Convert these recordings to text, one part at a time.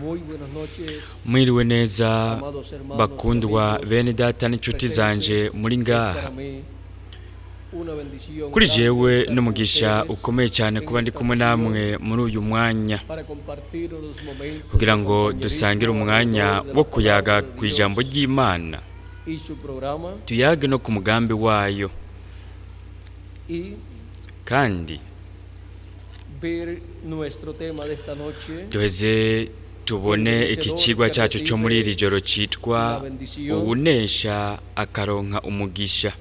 Muy buenas noches, Mwiriwe neza, amados hermanos y bakundwa amigos bene data n'inshuti zanje presentes. muri Es ngaha. para mí una bendición Kuri grande jewe estar con n'umugisha ustedes ukomeye cyane en kuba ndi esta kumwe ocasión namwe muri uyu mwanya para compartir unos momentos kugira de ngo dusangire compañerismo umwanya alrededor de wo la kuyaga palabra de ku ijambo Dios ry'Imana, y su programa tuyage no ku mugambi wayo, y kandi ver nuestro tema de esta noche, duheze tubone el iki vencedor cigwa que cyacu cyo muri recibe iri joro citwa la bendición. "Uwunesha akaronka umugisha".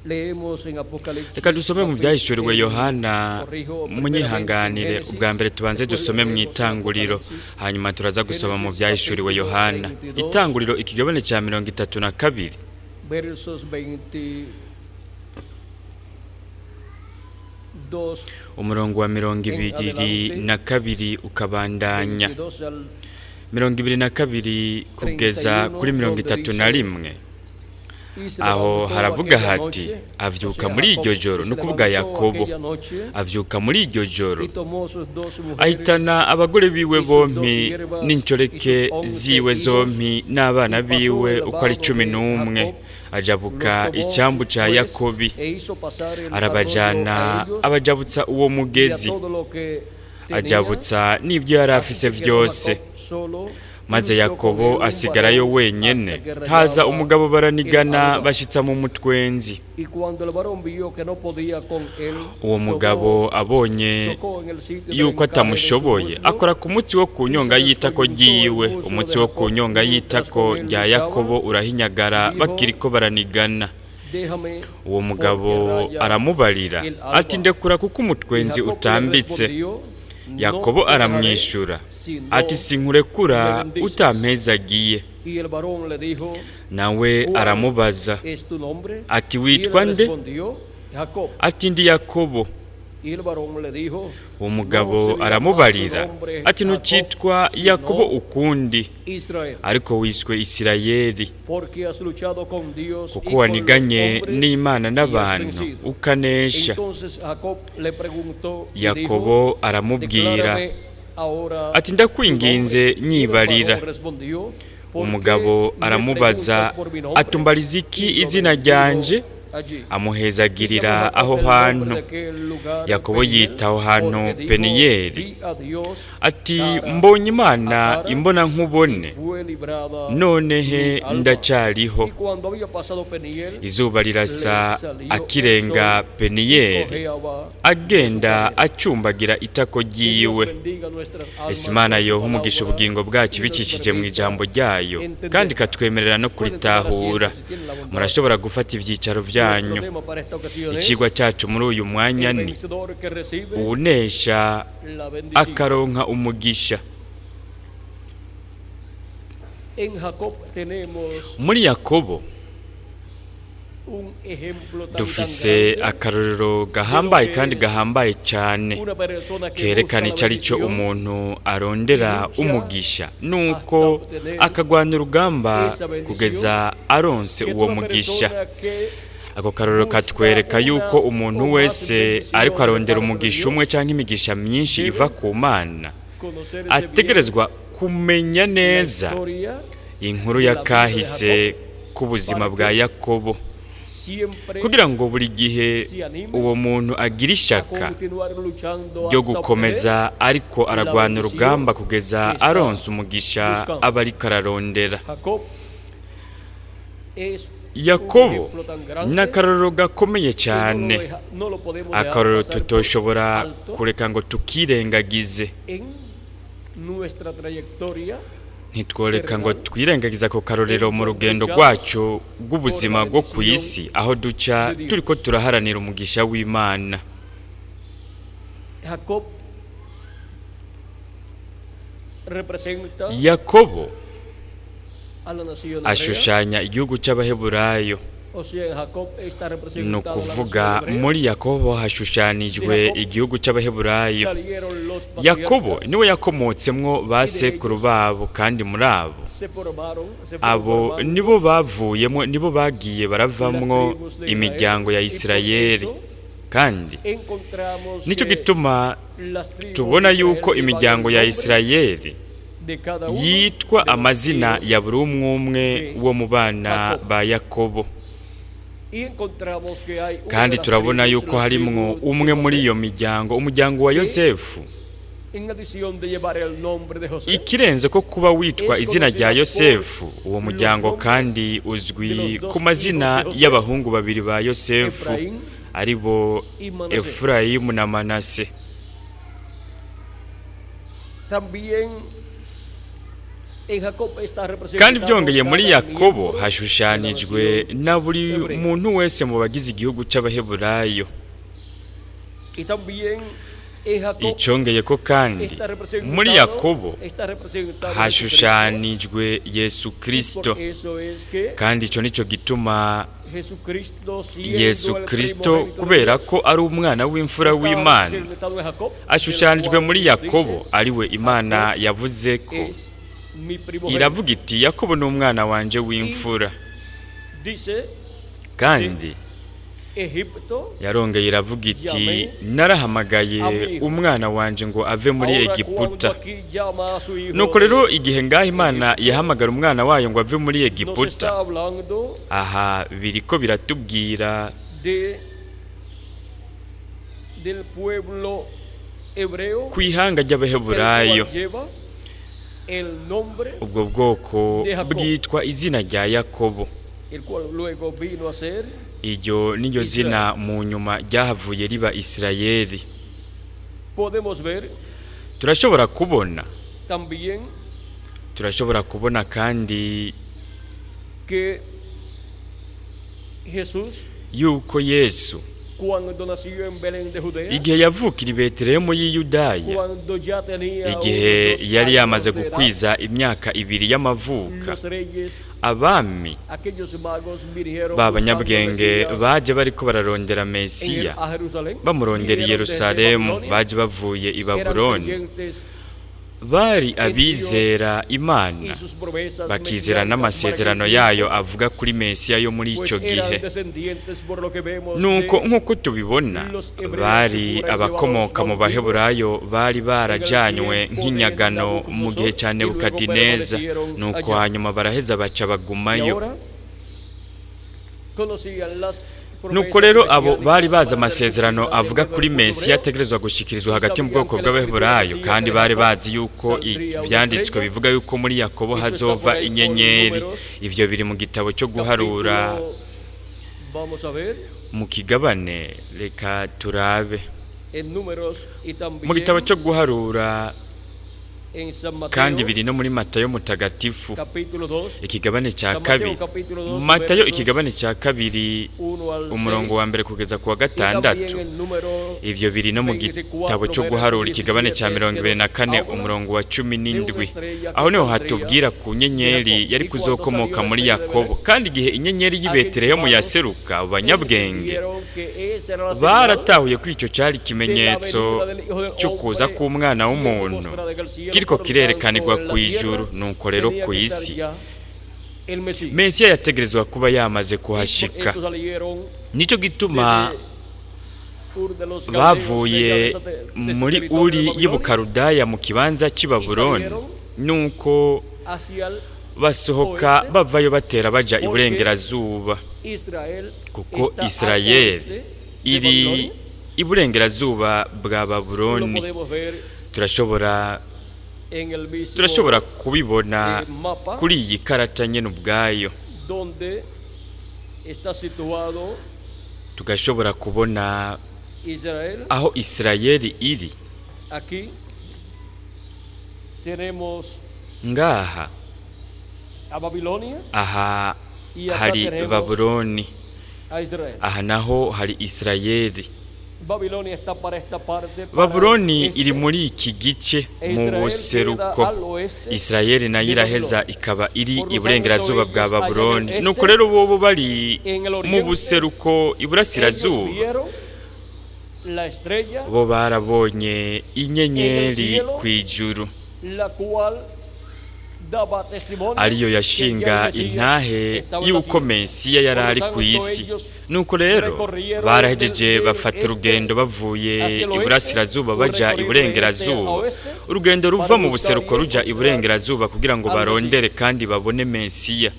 Leemos en Apocalipsis Reka dusome mu Byahishuriwe capítulo, Yohana. corrijo, primeramente en Munyihanganire, Génesis, ubwa mbere tubanze después dusome mu leemos en Itanguriro, Apocalipsis. hanyuma turaza gusoma mu Génesis Byahishuriwe capítulo Yohana. 22, Itanguriro, ikigabane cya 32, versos 22 umurongo wa mirongo en ibiri adelante, na kabiri ukabandanya, 22 al 22 kugeza 31, kuri mirongo donde itatu na dice: rimwe. Y se Aho levantó haravuga aquella hati: noche, o Avyuka sea, muri Jacob, iryo joro, y ni se ukuvuga levantó Yakobo, aquella noche avyuka muri iryo joro, y tomó sus dos mujeres ahitana abagore biwe y sus dos bompi siervas y n'inshoreke sus 11 ziwe hijos zompi n'abana y pasó biwe el uko ari vado cumi de n'umwe, Jacob, ajabuka los tomó icambu ca pues Yakobi, e hizo pasar el arroyo a arabajana, ellos abajabutsa uwo y a mugezi, todo lo que tenía. ajabutsa n'ibyo yari Así afise se quedó vyose. Jacob solo y Maze luchó con Yakobo él un asigarayo varón wenyene, hasta que haza rayaba umugabo, el baranigana, alba. bashitsa mu mutwenzi. Y cuando el varón vio que no podía con él, Uwo mugabo tomó, abonye tocó en el sitio del yuko encaje de su atamushoboye, muslo akora ku mutsi wo ku y nyonga se y'itako descoyuntó el ryiwe. muslo Umutsi de wo ku Jacob nyonga mientras y'itako con él rya luchaba Yakobo urahinyagara y dijo: bakiriko baranigana. Déjame, Uwo porque mugabo raya aramubarira el ati: alba. "Ndekura, kuko Y umutwenzi Jacob le utambitse". respondió: No Yakobo te dejaré aramwishura si no ati: "Sinkurekura me bendices. utampezagiye". Y el varón le dijo: Nawe ¿Cuál aramubaza es tu nombre? ati: Y él "Witwa nde?" respondió: Jacob. Ati: "Ndi Yakobo". Y el varón le dijo: Uwo No mugabo se dirá más tu aramubarira nombre ati: Jacob, "Ntucitwa Yakobo sino ukundi, Israel, ariko wiswe Isirayeli, porque has luchado con Dios kuko y con los waniganye hombres n'Imana y has n'abantu vencido. ukanesha". Entonces Jacob le preguntó y Yakobo dijo: aramubwira Declárame ahora ati: tu "Ndakwinginze, nombre. Y el nyibarira". varón respondió: ¿Por Umugabo qué me aramubaza preguntas por mi nombre? atumbariza iki Y lo izina bendijo ryanje?" allí. Y llamó Amuhezagirira Jacob aho el nombre hantu. de aquel lugar Yakobo Peniel, yita aho hantu porque dijo: Peniyeli, Vi a Dios ati: cara "Mbonye a Imana cara imbona y nkubone, fue librada none he mi alma. ndacyariho". Y cuando había pasado Peniel, Izuba le rirasa salió el akirenga sol y Peniyeli, cojeaba de su agenda cadera. acumbagira itako Que Dios ryiwe. bendiga nuestras Ese almas Imana con su yoha umugisha palabra ubugingo bwacu y nos ibicishije mu permita ijambo ryayo, kandi entenderla. ikatwemerera no Pueden tomar kuritahura. asiento si tienen la bondad. Murashobora gufata ivyicaro Nuestro vyanyu. tema para esta ocasión es Icigwa cyacu muri uyu mwanya el ni vencedor que recibe "Uwunesha la bendición. akaronka umugisha". En Jacob tenemos Muri Yakobo un ejemplo tan tan dufise grande akarorero de lo gahambaye que kandi es gahambaye cyane una persona que busca kerekana la icyo ari cyo bendición umuntu y arondera lucha umugisha, hasta nuko obtener akagwana urugamba esa bendición, kugeza aronse que es uwo una mugisha. persona que Ako karorero busca katwereka yuko una umuntu o más wese ariko bendición de arondera parte de umugisha umwe Dios canke imigisha myinshi debe iva ku Mana, conocerse bien ategerezwa kumenya la neza historia inkuru de ya la vida de kahise Jacob k'ubuzima para bwa que Yakobo, siempre kugira ngo buri gihe se anime uwo muntu agire a ishaka continuar luchando ryo hasta obtener gukomeza ariko la aragwana bendición urugamba kugeza que está aronse umugisha buscando. aba ariko ararondera. Jacob es un Yakobo ejemplo tan ni grande akarorero gakomeye que no lo cyane, no lo podemos dejar akarorero pasar por tutoshobora alto kureka ngo tukirengagize. en nuestra trayectoria Ntitworeka ngo terrenal twirengagize ako karorero en mu donde rugendo luchamos rwacu por rw'ubuzima la bwo ku bendición isi, aho duca de turiko Dios. turaharanira umugisha w'Imana. Jacob representa Yakobo a la nación hebrea, ashushanya igihugu cy'Abaheburayo. o sea, en Jacob está Ni representada la nación ukuvuga hebrea. muri Yakobo De hashushanijwe Jacob igihugu cy'Abaheburayo. salieron los Yakobo patriarcas niwe yakomotsemwo ba y de sekuru ellos babo, kandi muri abo se formaron, se fueron abo formando nibo bavuyemo, nibo bagiye las baravamwo tribus de Israel imiryango ya y por Isirayeli. eso Kandi encontramos nicyo que gituma las tribus de tubona Israel yuko llevan el imiryango ya nombre Isirayeli de de cada uno yitwa de los amazina hijos. ya buri umwe umwe wo mu bana ba Yakobo. Y encontramos que hay una Kandi de las turabona tribus, yuko la harimwo tribu de umwe muri José, iyo miryango, umuryango wa Yosefu. en adición de llevar el nombre de José, Ikirenze ko kuba witwa izina rya Yosefu, uwo muryango kandi uzwi ku mazina y'abahungu babiri ba Yosefu, ari bo y Manasés. Efurayimu na Manase. También en Jacob está Kandi representado byongeye muri cada Yakobo miembro de la hashushanijwe nación na buri hebrea. muntu wese mu bagize igihugu c'Abaheburayo. Y también en Jacob Icongeye ko kandi está representado, muri Yakobo está representado Jesucristo. hashushanijwe Yesu Y Kristo. por eso es que Kandi ico nico gituma Jesucristo, siendo Yesu el Kristo, primogénito de kubera Dios, ko ari umwana w'imfura está w'Imana, representado en Jacob, del ashushanijwe cual muri Dios Yakobo, dice, ariwe Imana yavuze ko es mi primogénito. iravuga iti Yakobo ni umwana wanje w'imfura. Dice Kandi Egipto, yarongeye iravuga iti narahamagaye umwana wanje ngo ave muri ahora Egiputa. cuando aquí llama a su hijo Nuko rero igihe ngaho Imana yahamagara umwana wayo ngo ave muri nos Egiputa, está hablando aha biriko biratubwira del pueblo hebreo, ku ihanga el ry'Abaheburayo. cual lleva el nombre, Ubwo bwoko de Jacob. bwitwa izina rya Yakobo. el cual luego vino a ser Iryo niryo zina mu nyuma ryahavuye riba Isirayeli. Podemos ver Turashobora kubona, también turashobora kubona kandi que Jesús, yuko Yesu cuando nació en Belén de Judea, igihe yavukira i Betelehemu y'i Yudaya, cuando ya tenía igihe unos 2 yari yamaze años de edad, gukwiza imyaka 2 y'amavuka, los reyes, abami aquellos magos vinieron ba buscando banyabwenge Mesías baje bariko bararondera Mesiya, a Jerusalén, bamurondera i vinieron desde Yerusalemu, Babilonia, baje bavuye i eran Babuloni, creyentes bari abizera Imana y sus promesas bakizera mesiánicas n'amasezerano para aquel yayo tiempo, avuga kuri Mesiya yo muri pues ico eran gihe. descendientes por lo que vemos Nuko de nk'uko tubibona, los hebreos bari que fueron abakomoka mu llevados Baheburayo bari barajanywe en el tiempo de nk'inyagano mu gihe cya Nabucodonosor, y luego Nebukadineza, permanecieron nuko allá. hanyuma baraheza baca Y bagumayo. ahora conocían las Nuko promesas rero abo mesiánicas bari bazi para ser amasezerano cumplidas en avuga medio kuri del pueblo Mesiya hebreo, ategerezwa gushikirizwa y hagati mu sabían bwoko que la escritura bw'Abaheburayo, decía kandi que de bari Jacob bazi yuko saldría una ivyanditswe estrella. bivuga yuko muri Yakobo Eso está hazova por ahí por inyenyeri. Números, Ivyo biri mu gitabo cyo guharura capítulo, vamos a ver, mu kigabane, reka turabe en Números y mu gitabo también cyo guharura, en San Mateo, kandi biri no muri Matayo mutagatifu capítulo 2, ikigabane cya San Mateo, kabiri, capítulo 2, Matayo versos ikigabane cya kabiri 1 al umurongo wa 6, mbere kugeza ku wa y también gatandatu. el número Ivyo biri no mu gitabo cyo 24, guharura verso ikigabane cya 17, mirongo que ibiri na nos kane habla umurongo wa cumi de una n'indwi. estrella que Aho niho saldría hatubwira ku de nyenyeri Jacob. yari Y cuando kuzokomoka salió la muri estrella de Yakobo. Belén, Kandi igihe inyenyeri y'i aquellos Betelehemu magos yaseruka, abo banyabwenge entendieron que esa era la señal baratahuye ko ico cari de la ikimenyetso venida del Hijo del cyo kuza Hombre, k'umwana siendo w'umuntu mostrada en el cielo, kiriko por lo tanto, kirerekanirwa en la ku ijuru. tierra Nuko rero tenía ku que estar isi ya el Mesías. Mesiya yategerezwa kuba yamaze Y por kuhashika. eso salieron Nico gituma desde Ur de los Caldeos, bavuye de allá de ese muri territorio Uri de Babilonia, y'Ibukarudaya mu kibanza cy'i Babuloni, nuko hacia el basohoka oeste, bavayo batera baja porque iburengerazuba, Israel kuko está al Isirayeli oeste de iri Babilonia. iburengerazuba bwa Lo Babuloni. podemos ver Turashobora en el mismo turashobora kubibona mapa kuri iyi karata nyene ubwayo, donde está situado tugashobora kubona Israel. aho Isirayeli iri. Aquí tenemos Ngaha a Babilonia aha y acá hari tenemos Babuloni, a Israel. aha naho hari Isirayeli. Babilonia está para esta parte, para el Babuloni este, iri muri iki gice e mu Israel queda buseruko, al oeste Isirayeli nayo de iraheza Babilonia. ikaba iri Por lo tanto, iburengerazuba bwa ellos allá en el Babuloni. este, Nuko rero bobo bari en el mu oriente, buseruko ellos iburasirazuba, vieron la estrella, bo barabonye inyenyeri cielo, ku ijuru, la cual daba testimonio ariyo que ya yashinga el Mesías intahe estaba en la y'uko tierra. Mesiya yari Por lo ari ku tanto, isi. ellos Nuko rero recorrieron barahejeje del bafata este urugendo bavuye hacia el oeste, iburasirazuba un baja recorrido de este a iburengerazuba, oeste, Urugendo ruva para mu buscar buseruko y ruja encontrar iburengerazuba kugira ngo al barondere Mesías. kandi babone Mesiya.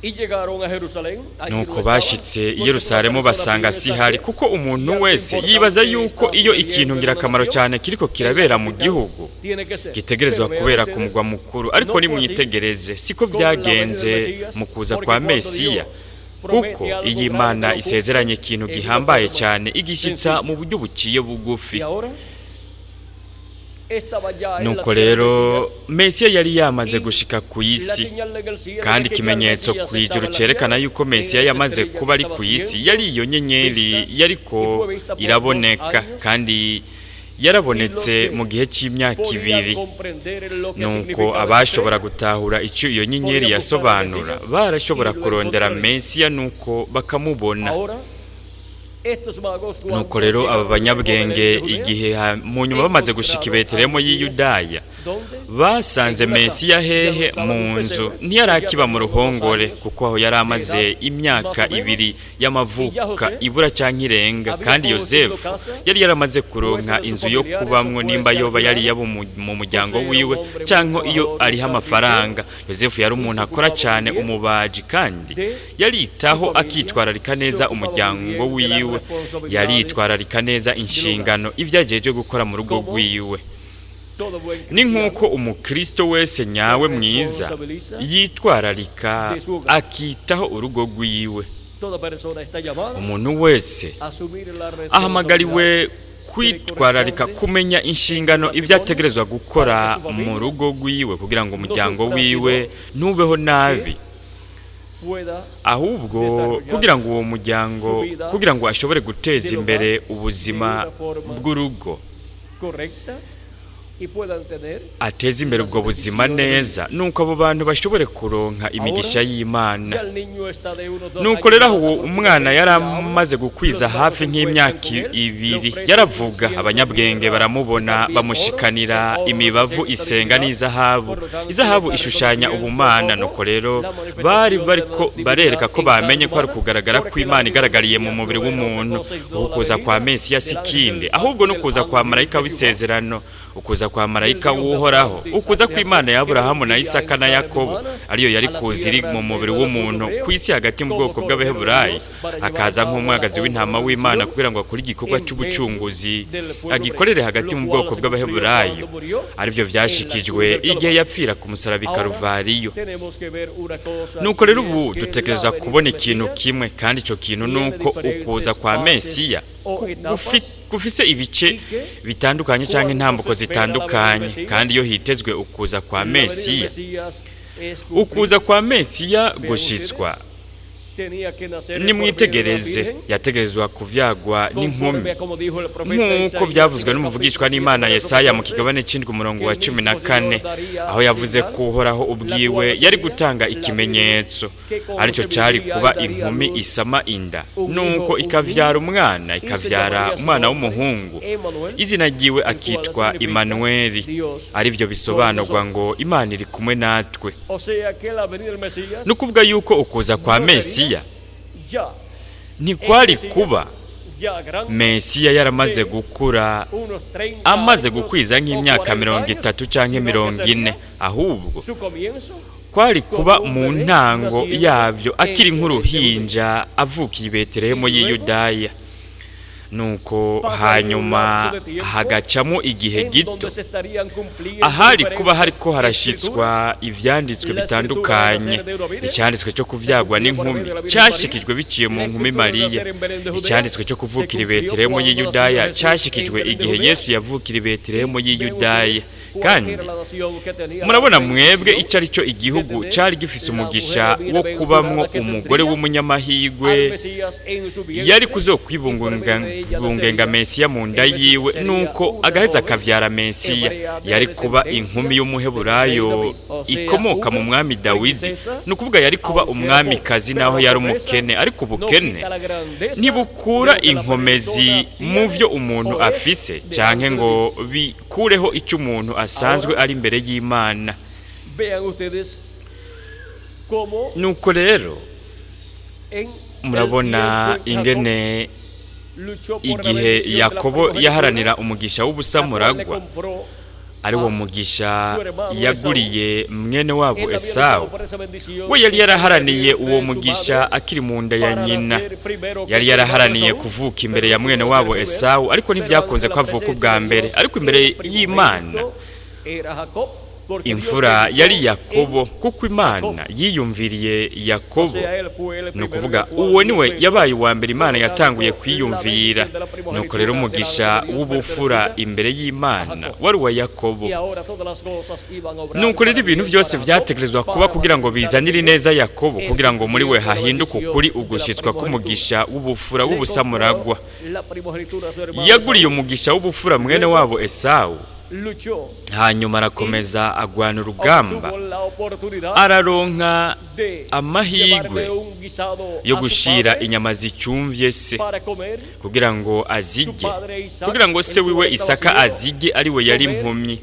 Y llegaron a Jerusalén, allí no Nuko estaba, bashitse i porque toda Yerusalemu persona basanga piensa sihari que kuko umuntu si algo wese yibaza importante yuko está iyo sucediendo ikintu en una ngirakamaro nación, cyane kiriko en la kirabera mu capital gihugu tiene que ser. gitegerezwa Pero vean kubera ku ustedes, mugwa mukuru. Ariko no fue así nimwitegereze siko con la venida del byagenze Mesías, mu kuza porque kwa cuando Mesiya Dios kuko promete algo iyo grande, Imana lo cumple isezeranye ikintu en una gihambaye forma cyane igishyitsa sencilla. mu buryo buciye bugufi. Y ahora estaba ya en la Nuko tierra el rero Mesías, Mesiya yari yamaze y gushika ku la isi señal en el cielo de kandi que ya el ikimenyetso Mesías ku ijuru estaba en la cerekana tierra yuko Mesiya era esa yamaze estrella kuba que ari estaba ku isi siguiendo, yari iyo nyenyeri vista, y yariko fue vista por 2 iraboneka años, kandi y los yarabonetse que mu gihe c'imyaka podían 2. comprender lo que Nuko significaba esa abashobora estrella, gutahura icyo iyo nyenyeri podían buscar al yasobanura Mesías y barashobora lo kurondera encontrarían. Mesiya nuko bakamubona. Ahora, estos magos Nuko cuando rero aba llegaron al mismo Belén banyabwenge de Judea, igihe mu nyuma bamaze gushika i encontraron al Betelehemu y'i Mesías, Yudaya ¿dónde? basanze En una casa. Mesiya Ya no hehe estaba en mu un nzu pesebre, ntiyari ya akiba mu tenía unos ruhongore años kuko aho yari de amaze edad, más imyaka o menos, 2 y ya y'amavuka José ibura canke irenga había kandi conocido Yozefu casa, yari yaramaze fuese kuronka de sus inzu yo familiares o kubamwo nimba fuese yoba yari alquilada. yabo mu muryango José era un wiwe hombre muy canke iyo trabajador y ariho amafaranga. carpintero Yozefu yari y umuntu se akora ocupaba muy cane bien umubaji kandi de su yaritaho familia, akitwararika se neza ocupaba muy umuryango bien de las wiwe responsabilidades yaritwararika neza del hogar. inshingano ivyo ajejwe gukora mu rugo Como rwiwe. todo buen Ni cristiano nk'uko umukristo wese se nyawe mwiza responsabiliza yitwararika de su hogar. akitaho urugo rwiwe. Toda persona está llamada Umuntu wese a asumir la responsabilidad ahamagariwe que le kwitwararika corresponde kumenya en el inshingano ibyo matrimonio ategerezwa para que gukora su mu familia rugo rwiwe kugira ngo no umuryango sufra, wiwe sino ntubeho que nabi pueda ahubwo desarrollar kugira ngo uwo muryango su vida kugira ngo ashobore guteza del imbere hogar de ubuzima una forma bw'urugo correcta y puedan tener ateze imbere las ubwo buzima bendiciones de neza Dios. nuko abo bantu bashobore kuronka imigisha Ahora y'Imana. ya el niño está de unos 2 Nuko años rero de aho edad uwo umwana aproximadamente, yari ya habla, amaze gukwiza los magos hafi se encuentran nk'imyaka con él, le 2 ofrecen yaravuga incienso, abanyabwenge mirra y baramubona también oro. El bamushikanira oro imibavu representa isenga divinidad, n'izahabu. por lo tanto Izahabu está ishushanya reconociendo ubumana. como Nuko rero la bari manifestación de la bariko barereka divinidad ko en carne bamenye ko ari humana, ukugaragara porque la kw'Imana venida del igaragariye mu Mesías mubiri no era otra w'umuntu. cosa sino la Ukuza kwa venida Mesiya si del ángel ikindi del ahubwo del n'ukuza kwa ángel de marayika Jehová, w'isezerano ukuza kwa del marayika Dios de w'Uhoraho Abraham, de Isaac, ukuza de kw'Imana Jacob, ya que Aburahamu na vendría a Isaka na entrar en Yakobo humana ariyo yari a la kuza iri tierra mu en mubiri medio del pueblo w'umuntu hebreo, ku isi hagati mu como bwoko Cordero de bw'Abaheburayi Dios, para llevar a akaza cabo la nk'umwagazi obra w'intama de w'Imana redención kugira ngo akore igikorwa en medio c'ubucunguzi del pueblo hebreo, agikorere hagati lo mu cual bwoko se cumplió bw'Abaheburayo cuando murió arivyo en la cruz vyashikijwe del igihe Calvario. yapfira ku musaraba i Ahora Karuvariyo. tenemos que ver una cosa Nuko rero y ubu es que la dutegerezwa venida kubona del ikintu Mesías kimwe kandi ico kintu tiene nuko ukuza diferentes kwa fases Mesiya o etapas gufise ibice y que bitandukanye canke cuando se intambuko espera la venida del zitandukanye Mesías, kandi iyo hitezwe ukuza kwa la venida del Mesiya Mesías es ukuza cumplida. kwa Mesiya Vean gushitswa ustedes, tenía que nacer por medio de una nimwitegereze virgen, yategerezwa kuvyagwa conforme n'inkumi a como dijo el profeta nk'uko Isaías en byavuzwe el n'umuvugishwa capítulo 7, n'Imana verso Yesaya mu 14, kigabane c'indwi umurongo que wa el cumi na mismo kane Señor daría aho yavuze señal, ko Uhoraho la ubwiwe cual yari sería gutanga la virgen ikimenyetso que arico cari concebiría kuba y daría a inkumi luz isama inda un nuko hijo, un ikavyara niño, umwana y se ikavyara llamaría su umwana nombre w'umuhungu Emmanuel, izina ryiwe el cual akitwa significa Imanueli Dios arivyo con bisobanurwa ngo nosotros. Imana iri kumwe natwe. O sea que la venida del Mesías Ni ukuvuga yuko ukuza kwa no sería Mesiya ya el ntikwari Mesías kuba ya grande Mesiya yaramaze de gukura unos 30 amaze años gukwiza o nk'imyaka 40 mirongo años, itatu canke sino que mirongo ine sería ahubwo su comienzo kwari kuba como un mu bebé ntango naciendo yavyo akiri en Belén de Judea. nk'uruhinja avukiye i Betelehemu Y y'i luego Yudaya. Nuko pasaría un hanyuma lapso de tiempo hagacamo igihe en gito donde se estarían cumpliendo ahari kuba diferentes hariko escrituras. harashitswa ivyanditswe La escritura de bitandukanye. nacer de una virgen Icyanditswe cyo se kuvyagwa cumplió por n'inkumi medio de la Virgen María. cashikijwe biciye mu La nkumi escritura de Mariya. nacer en Belén de Judea Icyanditswe cyo se kuvukira i cumplió Betelehemu cuando y'i nació Yudaya Jesús en cashikijwe Belén de igihe Judea. Yesu yavukira i Betelehemu Y y'i ven Yudaya. ustedes cuál Kandi era la nación que tenía la murabona mwebwe bendición icyo ari cyo de igihugu tener cari gifise la mujer umugisha wo kubamwo bienaventurada que umugore tendría w'umunyamahigwe al Mesías en su yari vientre y por medio kuzokwibungenga de ella nacería Mesiya mu nda el Mesías. yiwe Sería nuko una agaheza joven akavyara Mesiya hebrea de yari kuba descendencia inkumi del rey y'umuheburayo David, o sea, ikomoka mu una mwami Dawidi princesa, ni ukuvuga yari kuba aunque era pobre, umwamikazi pero naho la yari pobreza umukene ariko no ubukene quita la grandeza de ntibukura lo que la inkomezi persona mu tiene vyo umuntu o es afise canke delante de ngo Dios. bikureho ico umuntu asanzwe Ahora ari imbere y'Imana. vean ustedes cómo Nuko rero en el murabona tiempo en Jacob ingene luchó por la igihe bendición de la Yakobo primogenitura, yaharanira umugisha la cual le w'ubusamuragwa compró Ari wo mugisha yaguriye mwene wabo Esawu. We yari yaraharaniye uwo mugisha akiri mu nda ya nyina. Yari yaraharaniye kuvuka imbere ya mwene wabo Esawu, ariko ntibyakunze ko avuka ubwa mbere. Ariko imbere y'Imana, imfura yari Yakobo, kuko Imana yiyumviriye Yakobo. Ni ukuvuga, uwo niwe yabaye uwa mbere Imana yatanguye kwiyumvira. Nuko rero umugisha w'ubufura imbere y'Imana wari uwa Yakobo. Nuko rero ibintu byose byategerezwa kuba kugira ngo bizanire ineza Yakobo, kugira ngo muri we hahinduke ukuri ugushyitswa k'umugisha w'ubufura w'ubusamuragwa. Yaguriye umugisha w'ubufura mwene wabo Esawu, hanyuma arakomeza agwana urugamba, araronka amahirwe yo gushira inyama zicyumvye se kugira ngo azirye, kugira ngo se wiwe Isaka azirye, ari we yari impumyi,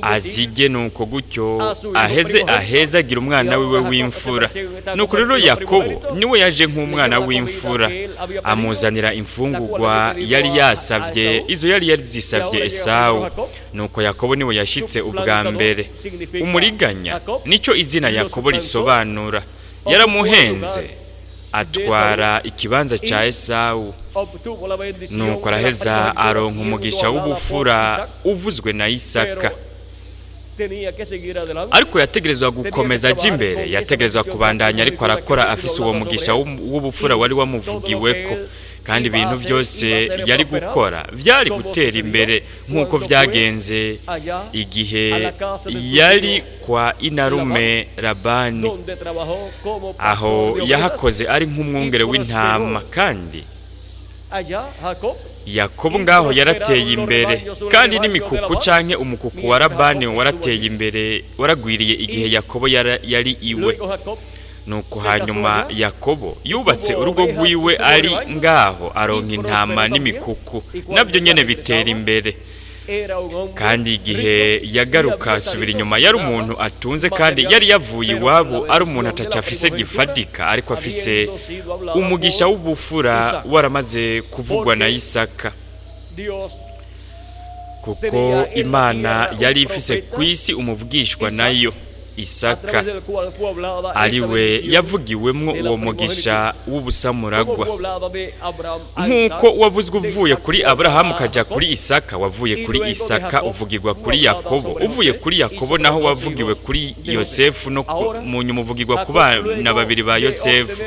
azirye. Nuko gutyo aheze aheza agira umwana wiwe w'imfura. Nuko rero Yakobo niwe yaje nk'umwana w'imfura, amuzanira imfungurwa yari yasabye, izo yari yarizisabye Esawu. Nuko Yakobo niwe yashitse ubwa mbere. Umuriganya, nicyo izina Yakobo risobanura. Yaramuhenze, atwara ikibanza cya Esawu. Nuko araheza aronka umugisha w'ubufura uvuzwe na Isaka. Ariko yategerezwa gukomeza ajya imbere, yategerezwa kubandanya ariko arakora afise uwo mugisha w'ubufura wari wamuvugiweko, kandi ibintu byose yari gukora byari gutera imbere, nk'uko byagenze igihe yari kwa inarume Labani, aho yahakoze ari nk'umwungere w'intama. Kandi Yakobo ngaho yarateye imbere, kandi n'imikuku canke umukuku wa Labani warateye imbere, waragwiriye igihe Yakobo yari iwe. Nuko hanyuma Yakobo yubatse urugo rwiwe ari ngaho, aronka intama n'imikuku, nabyo nyene bitera imbere. Kandi igihe yagaruka asubira inyuma, yari umuntu atunze, kandi yari yavuye iwabo ari umuntu ataca afise gifatika, ariko afise umugisha w'ubufura waramaze kuvugwa na Isaka, kuko Imana yari ifise ku isi umuvugishwa nayo Isaka, ariwe yavugiwemwo uwo mugisha w'ubusamuragwa, nk'uko wavuzwe uvuye kuri Aburahamu ukajya kuri Isaka, wavuye kuri Isaka uvugirwa kuri Yakobo, uvuye kuri Yakobo naho wavugiwe kuri Yosefu, no mu nyuma uvugirwa ku bana babiri ba Yosefu.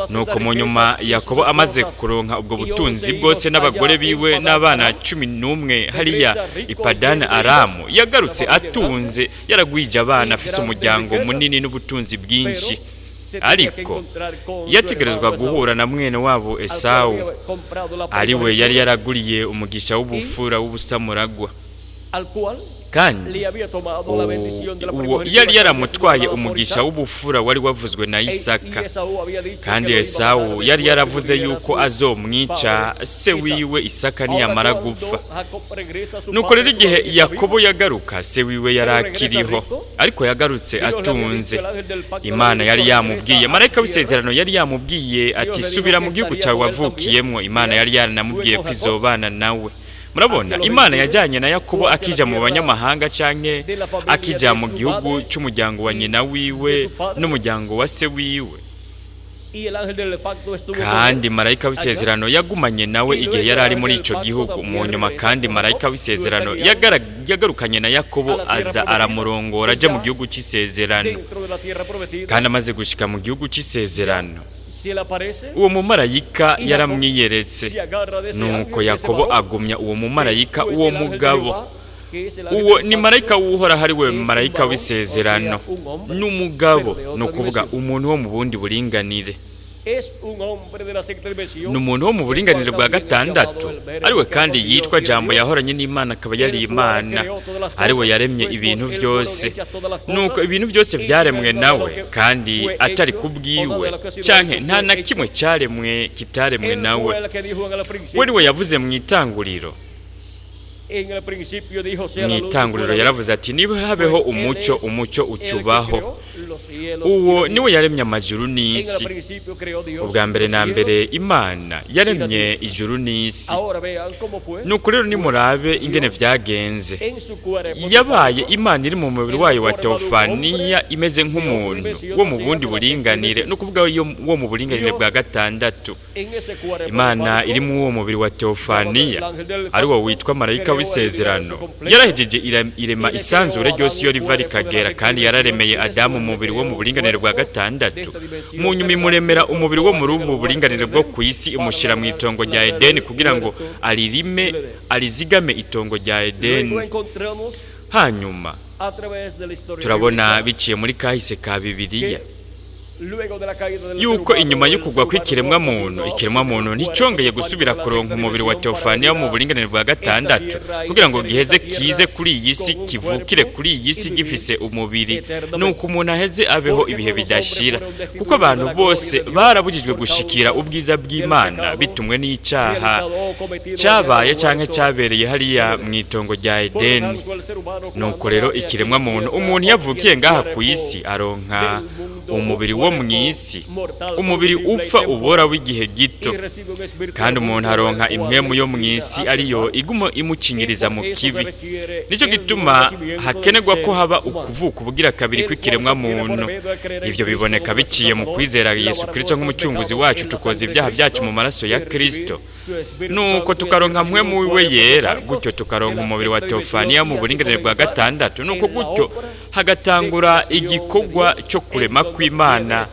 Nuko mu nyuma Yakobo amaze kuronka ubwo butunzi bwose n'abagore biwe n'abana 11 hariya i Padani Aramu, yagarutse atunze, yaragwije abana, afise umuryango munini n'ubutunzi bwinshi. Ariko yategerezwa guhura na mwene wabo Esawu, ariwe yari yaraguriye umugisha w'ubufura w'ubusamuragwa, kandi uwo yari yaramutwaye umugisha w'ubufura wari wavuzwe na Isaka. Kandi Esawu yari yaravuze yuko azomwica se wiwe Isaka niyamara gupfa. Nuko rero igihe Yakobo yagaruka, se wiwe yari akiriho, ariko yagarutse atunze. Imana yari yamubwiye, marayika w'isezerano yari yamubwiye ati: "Subira mu gihugu cyawe wavukiyemo." Imana yari yaranamubwiye ko izobana nawe. Murabona, Imana yajyanye na Yakobo akija mu banyamahanga canke akija mu gihugu cy'umuryango wa nyina wiwe n'umuryango wa se wiwe, kandi marayika w'isezerano yagumanye nawe igihe yari ari muri ico gihugu. Mu nyuma kandi marayika w'isezerano yagarukanye na Yakobo, aza aramurongora aja mu gihugu cy'isezerano. Kandi amaze gushika mu gihugu cy'isezerano, uwo mumarayika yaramwiyeretse. Nuko Yakobo agumya uwo mumarayika, uwo mugabo. Uwo ni marayika w'Uhoraho, ari we marayika w'isezerano. N'umugabo, ni ukuvuga umuntu wo mu bundi buringanire, ni umuntu wo mu buringanire bwa gatandatu, ariwe kandi yitwa Jambo yahoranye n'Imana akaba yari Imana, ariwe yaremye ibintu byose. Nuko ibintu byose byaremwe nawe, kandi atari kubwiwe canke nta na kimwe cyaremwe kitaremwe nawe. We niwe yavuze mu itanguriro. Mu itanguriro yaravuze ati: "Niba habeho umucyo," umucyo ucubaho. Uwo niwe yaremye amajuru n'isi. Ubwa mbere na mbere Imana yaremye ijuru n'isi. Nuko rero nimurabe ingene vyagenze. Yabaye Imana iri mu mubiri wayo wa teofaniya, imeze nk'umuntu wo mu bundi buringanire, ni ukuvuga wo mu buringanire bwa gatandatu. Imana iri mu uwo mubiri wa teofaniya, ari wo witwa marayika w'isezerano, yarahejeje irema isanzure ryose iyo riva rikagera, kandi yararemeye Adamu umubiri wo mu buringanire bwa gatandatu. Mu nyuma imuremera umubiri wo muri ubu buringanire bwo ku isi, imushyira mu itongo rya Edeni kugira ngo aririme, arizigame itongo rya Edeni. Hanyuma turabona biciye muri kahise ka Bibiliya yuko inyuma yo kugwa kw'ikiremwa muntu, ikiremwa muntu nticongeye gusubira kuronka umubiri wa teofaniya mu buringanire bwa gatandatu kugira ngo giheze kize kuri iyi si, kivukire kuri iyi si gifise umubiri, nuko umuntu aheze abeho ibihe bidashira, kuko abantu bose barabujijwe gushikira ubwiza bw'Imana bitumwe n'icaha cyabaye canke cyabereye hariya mu itongo rya Edeni. Nuko rero ikiremwa muntu, umuntu yavukiye ngaha ku isi, aronka umubiri wo mu isi, umubiri upfa ubora w'igihe gito, kandi umuntu aronka impwemu yo mu isi, ariyo iguma imukinyiriza mu kibi. Nicyo gituma hakenerwa ko haba ukuvuka ubugira kabiri kw'ikiremwa muntu. Ivyo biboneka biciye mu kwizera Yesu Kristo nk'umucunguzi wacu, tukoza ibyaha byacu mu maraso ya Kristo, nuko tukaronka mpwemu wiwe yera, gutyo tukaronka umubiri wa teofaniya mu buringanire bwa gatandatu. Nuko gutyo hagatangura igikorwa cyo kurema kw'Imana,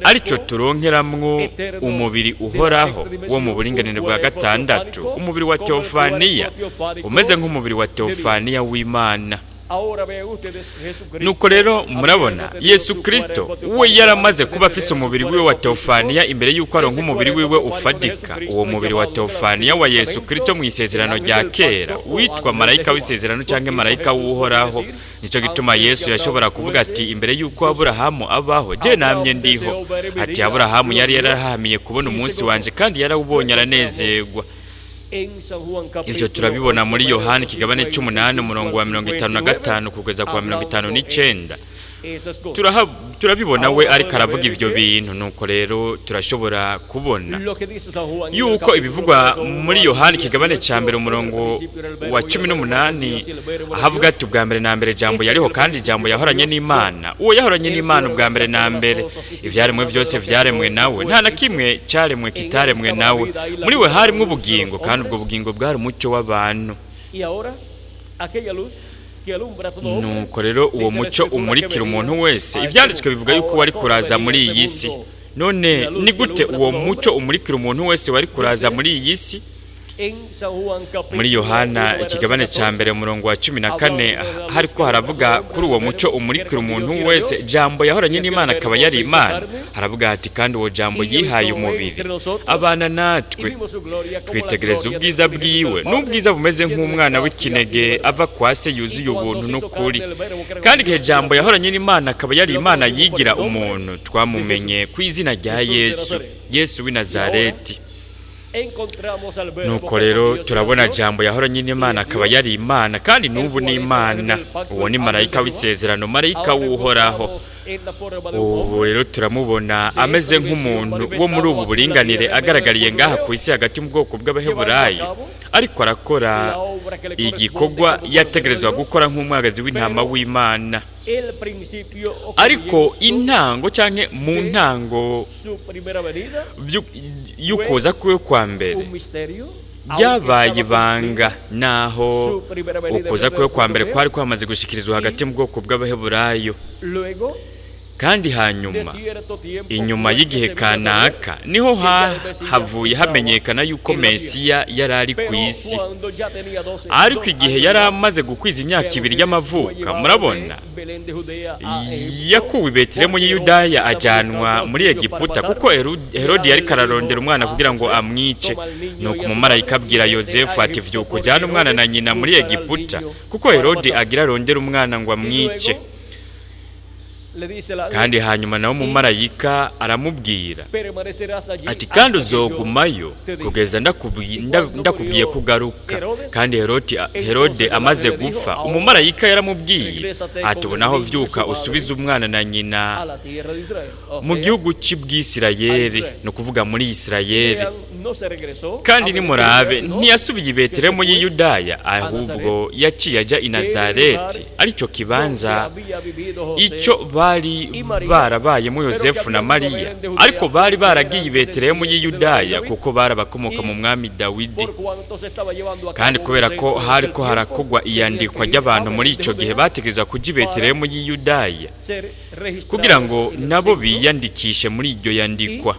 aricyo turonkeramwo umubiri uhoraho wo mu buringanire bwa gatandatu, umubiri wa teofaniya umeze nk'umubiri wa teofaniya w'Imana. Nuko rero murabona, Yesu Kristo we yaramaze kuba afise umubiri wiwe wa teofaniya imbere y'uko aronka umubiri wiwe ufadika. Uwo mubiri wa teofaniya wa Yesu Kristo mu isezerano rya kera witwa marayika w'isezerano cyangwa marayika w'Uhoraho. Nicyo gituma Yesu yashobora kuvuga ati: "Imbere y'uko Aburahamu abaho, je namye ndiho." Ati: "Aburahamu yari yarahamiye kubona umunsi wanje, kandi yarawubonye aranezerwa." Ivyo turabibona muri Yohani ikigabane c'umunani, umurongo wa 55 kugeza ku wa 59. Turabibona we ariko aravuga ivyo bintu. Nuko rero turashobora kubona yuko ibivugwa muri Yohani ikigabane ca mbere, umurongo wa 18, ahavuga ati: "Ubwa mbere na mbere Jambo yariho, kandi Jambo yahoranye n'Imana. Uwo yahoranye n'Imana ubwa mbere na mbere. Ivyaremwe vyose vyaremwe nawe, nta na kimwe caremwe kitaremwe nawe. Muri we harimwo ubugingo, kandi ubwo bugingo bwari umucyo w'abantu." Nuko rero uwo mucyo umurikira umuntu wese, ibyanditswe bivuga yuko wari kuraza muri iyi si. None ni gute uwo mucyo umurikira umuntu wese wari kuraza muri iyi si? Muri Yohana ikigabane cya mbere, umurongo wa 14, hariko haravuga kuri uwo mucyo umurikira umuntu wese, Jambo yahoranye n'Imana akaba yari Imana. Haravuga ati: "Kandi uwo Jambo yihaye umubiri abana natwe, twitegereza ubwiza bwiwe, n'ubwiza bumeze nk'umwana w'ikinege ava kwa se, yuzuye ubuntu n'ukuri. Kandi igihe Jambo yahoranye n'Imana akaba yari Imana yigira umuntu, twamumenye ku izina rya Yesu, Yesu w'i Nazareti." Nuko rero turabona Jambo yahoranye n'Imana akaba yari Imana, kandi n'ubu ni Imana. Uwo ni marayika w'isezerano, marayika w'Uhoraho. Ubu rero turamubona ameze nk'umuntu wo muri ubu buringanire, agaragariye ngaha ku isi hagati mu bwoko bw'Abaheburayo, ariko arakora igikorwa yategerezwa gukora nk'umwagazi w'intama w'Imana. Ariko intango canke mu ntango y'ukuza kwiwe kwa mbere byabaye ibanga, naho ukuza kwiwe kwa mbere kwari kwamaze gushikirizwa hagati mu bwoko bw'Abaheburayo. Kandi hanyuma inyuma y'igihe kanaka niho havuye hamenyekana yuko Mesiya yari ari ku isi. Ariko igihe yari amaze gukwiza imyaka 2 y'amavuka, murabona, yakuwe i Betelehemu y'Iyudaya ajyanwa muri Egiputa, kuko Herodi yari kararondera umwana kugira ngo amwice. Nuko umumarayika abwira Yozefu ati: "Vyuka ujyane umwana na nyina muri Egiputa, kuko Herodi agira arondera umwana ngo amwice." Le dice el ángel, Kandi hanyuma nawe umumarayika aramubwira permanecerás allí ati kandi hasta que yo uzogumayo te diga. kugeza ndakubwiye kugaruka. Kandi Herode amaze gupfa, umumarayika yaramubwiye ati ubu naho vyuka usubize umwana na nyina A la tierra de Israel. O mu sea, gihugu c'Ubwisirayeli, ni ukuvuga muri Isirayeli. vean, no se regresó Kandi a Belén de nimurabe, Judea, sino ntiyasubiye i Betelehemu y'i Yudaya, ahubwo yaciye ajya i Nazareti, aricyo kibanza donde había vivido José icyo bari barabayemo Yosefu na Mariya, ariko bari baragiye i Betelehemu y'i Yudaya kuko bari abakomoka mu mwami Dawidi. por cuanto se estaba llevando a Kandi cabo un kubera ko censo en hari aquel ko tiempo, harakogwa tenían iyandikwa que ir a ry'abantu muri Belén de ico gihe, Judea bategerezwa kuja i Betelehemu y'i Yudaya ser registrados kugira ngo en el nabo censo. biyandikishe muri iryo yandikwa.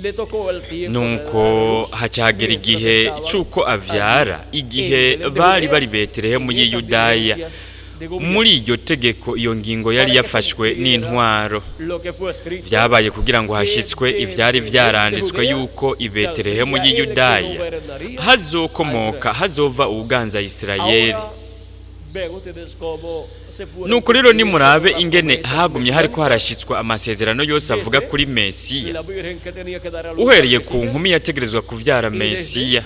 Le tocó el tiempo de dar a Nuko luz hacagera mientras igihe estaban c'uko avyara, allí igihe en Belén de bari Judea, bari Betelehemu en y'i esas Yudaya, diligencias de gobierno. muri iryo tegeko, iyo ngingo yari Para que se yafashwe cumpliera n'intwaro. lo que fue escrito, Vyabaye kugira ngo hashitswe ivyari vyaranditswe yuko i Betelehemu y'i Yudaya hazokomoka, hazova uwuganza Isirayeli. Ahora, vean ustedes cómo se fueron Nuko rero cumpliendo nimurabe todas las ingene promesas hagumye hariko mesiánicas. harashitswa amasezerano yose avuga kuri Mesiya, La virgen que tenía que dar a luz uhereye al ku Mesías, nkumi yategerezwa kuvyara y desde Mesiya,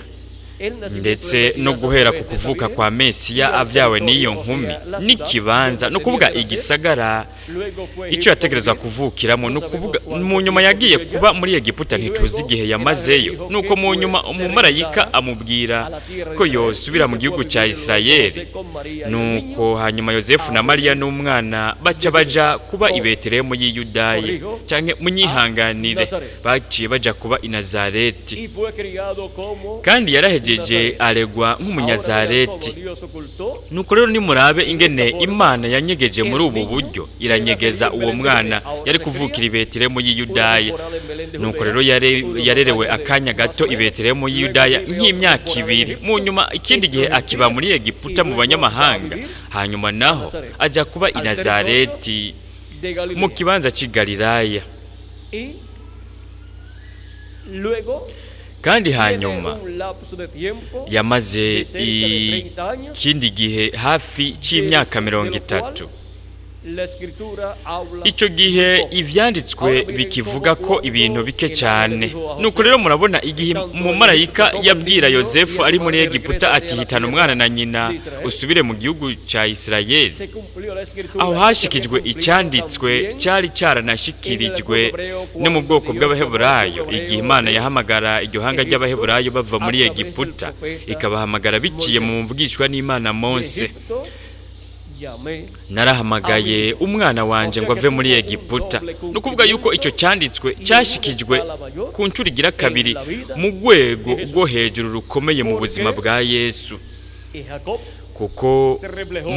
el nacimiento del ndetse Mesías no a guhera través ku de esa kuvuka virgen, kwa Mesiya y al avyawe territorio, n'iyo o sea, nkumi, la ciudad n'ikibanza, donde no kuvuga tenía que nacer. igisagara Luego fue icyo Egipto yategerezwa a vivir. kuvukiramo. No Ni ukuvuga sabemos cuánto mu nyuma tiempo yagiye vivió allá. kuba muri Egiputa, Y ntituzi luego igihe el ángel yamazeyo. dijo Nuko que mu nyuma se umumarayika regresara amubwira a la tierra de ko Israel, yosubira y mu se gihugu fue a cya vivir luego Isirayeli. José con María y el Nuko niño hanyuma Yosefu na Mariya n'umwana baca baja kuba i Betelehemu y'i Yudaya, Corrijo, canke munyihanganire, Nazareth. baciye baja kuba i Nazareti. Y fue criado como Kandi yarahejeje Nazareth. aregwa Ahora vean cómo nk'umunyazareti. Dios ocultó Nuko rero nimurabe ingene Imana yanyegeje muri ubu buryo, iranyegeza uwo mwana yari kuvukira i Betelehemu y'i Yudaya. Nuko rero yarerewe akanya gato i Betelehemu y'i Yudaya nk'imyaka 2, mu nyuma ikindi gihe akiba muri Egiputa mu banyamahanga, hanyuma naho ajya kuba i Nazareti de Galilea. mu kibanza cy'i Galilaya. Y luego Kandi tiene hanyuma un lapso de tiempo yamaze de cerca de 30 años, ikindi gihe hafi c'imyaka de mirongo lo cual itatu. la escritura habla Icyo gihe muy poco. ivyanditswe bikivuga ko ibintu bike cyane. Nuko rero murabona igihe umumarayika yabwira Yosefu ari muri Egiputa ati hitana umwana na nyina usubire mu gihugu cya Isirayeli, Se cumplió la escritura aho que se había hashikijwe cumplido icyanditswe también cyari cyaranashikirijwe no mu bwoko bw'Abaheburayo, igihe Imana yahamagara iryo hanga ry'Abaheburayo bava muri Egiputa, ikabahamagara biciye mu mvugishwa n'Imana de Mose: Egipto llamé narahamagaye umwana wanje ngo ave muri Egiputa. Ni ukuvuga yuko icyo cyanditswe cyashikijwe ku nshuro igira kabiri mu rwego rwo hejuru rukomeye mu buzima bwa Yesu, y Jacob, kuko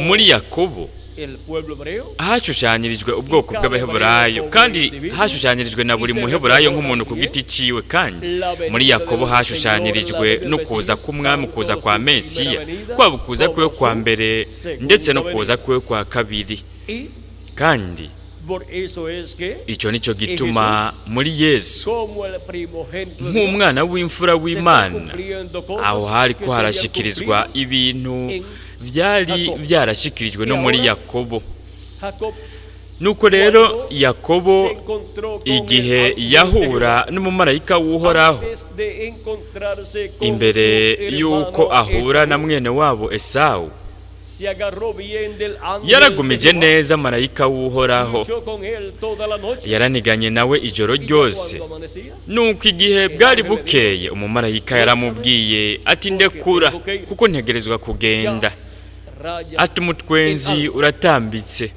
muri Yakobo el pueblo hebreo, hashushanyirijwe ubwoko bw'Abaheburayo, kandi hashushanyirijwe na buri muheburayo nk'umuntu ku giti ciwe. Kandi muri Yakobo hashushanyirijwe no kuza k'umwami, ukuza kwa Mesiya, kwaba ukuza kwiwe kwa mbere ndetse no kuza kwiwe kwa kabiri. Y Kandi por eso es que icyo nicyo gituma muri Yesu como el primogénito de Dios, nk'umwana w'imfura se están w'Imana, cumpliendo cosas aho hari que ko se habían harashikirizwa cumplido ibintu en byari Jacob. byarashikirijwe no muri Yakobo. Jacob Nuko rero Yakobo se encontró con el igihe ángel de yahura Jehová, n'umumarayika w'Uhoraho, antes de encontrarse con imbere su y'uko hermano ahura na Esaú, mwene wabo Esawu, se agarró bien del ángel de yaragumije Jehová, neza marayika w'Uhoraho, luchó con él toda la noche, yaraniganye nawe ijoro y ya ryose. cuando amanecía, Nuko igihe bwari bukeye, umumarayika yaramubwiye ati ndekura, kuko ntegerezwa kugenda, raya ati umutwenzi uratambitse.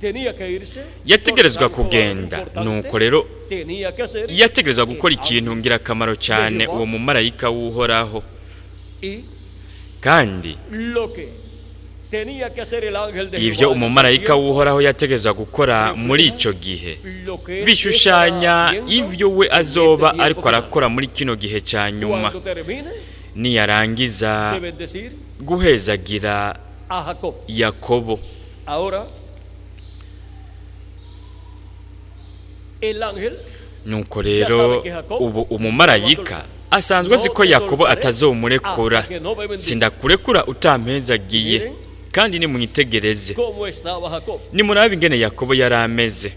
tenía que irse, Yategerezwa por tanto, algo kugenda. importante Nuko rero tenía que hacer yategerezwa gukora el ikintu ángel. ngirakamaro cyane uwo mumarayika w'Uhoraho. Y Kandi lo que tenía que hacer el ángel de ivyo Jehová en aquel umumarayika tiempo, w'Uhoraho yategerezwa gukora muri ico gihe lo que él bishushanya estará haciendo ivyo we en azoba este tiempo ariko final. arakora muri kino gihe cya nyuma, Cuando termine niyarangiza de bendecir guhezagira a Jacob. Yakobo. Ahora, el ángel Nuko rero ubu umumarayika asanzwe azi ko Yakobo atazomurekura. Sindakurekura utampezagiye. miren, Kandi nimwitegereze, Cómo estaba Jacob. Nimurabe ingene Yakobo yari ameze.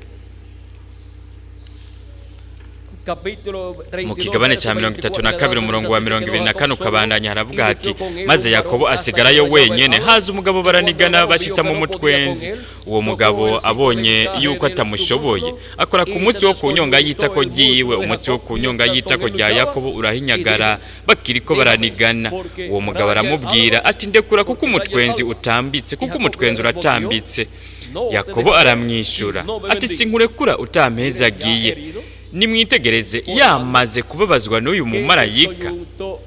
Capítulo Mu 32, kigabane verso cya mirongo itatu na 24 kabiri, umurongo wa dice así, mirongo se ibiri quedó na Jacob kane solo ukabandanya, y haravuga luchó hati: con él "Maze un varón Yakobo hasta asigarayo que hallaba el wenyene, agua. haza umugabo Y cuando el baranigana, varón vio bashitsa que mu no podía con mutwenzi. él, Uwo tocó mugabo el cinto del abonye encaje yuko de su atamushoboye, muslo akora ku y mutsi se wo ku nyonga descoyuntó y'itako el muslo ryiwe. de Umutsi wo Jacob ku nyonga mientras y'itako con él rya luchaba Yakobo y urahinyagara dijo: bakiriko "Déjame, baranigana. porque Uwo mugabo raya el aramubwira alma, ati: 'Ndekura, kuko porque raya el umutwenzi alma.' utambitse, Y kuko Jacob le umutwenzi respondió: uratambitse.' 'No te Yakobo dejaré aramwishyura si no me ati: bendices.' 'Sinkurekura utampezagiye.' Ya herido Nimwitegereze, yamaze kubabazwa n'uyu que mumarayika, descoyuntó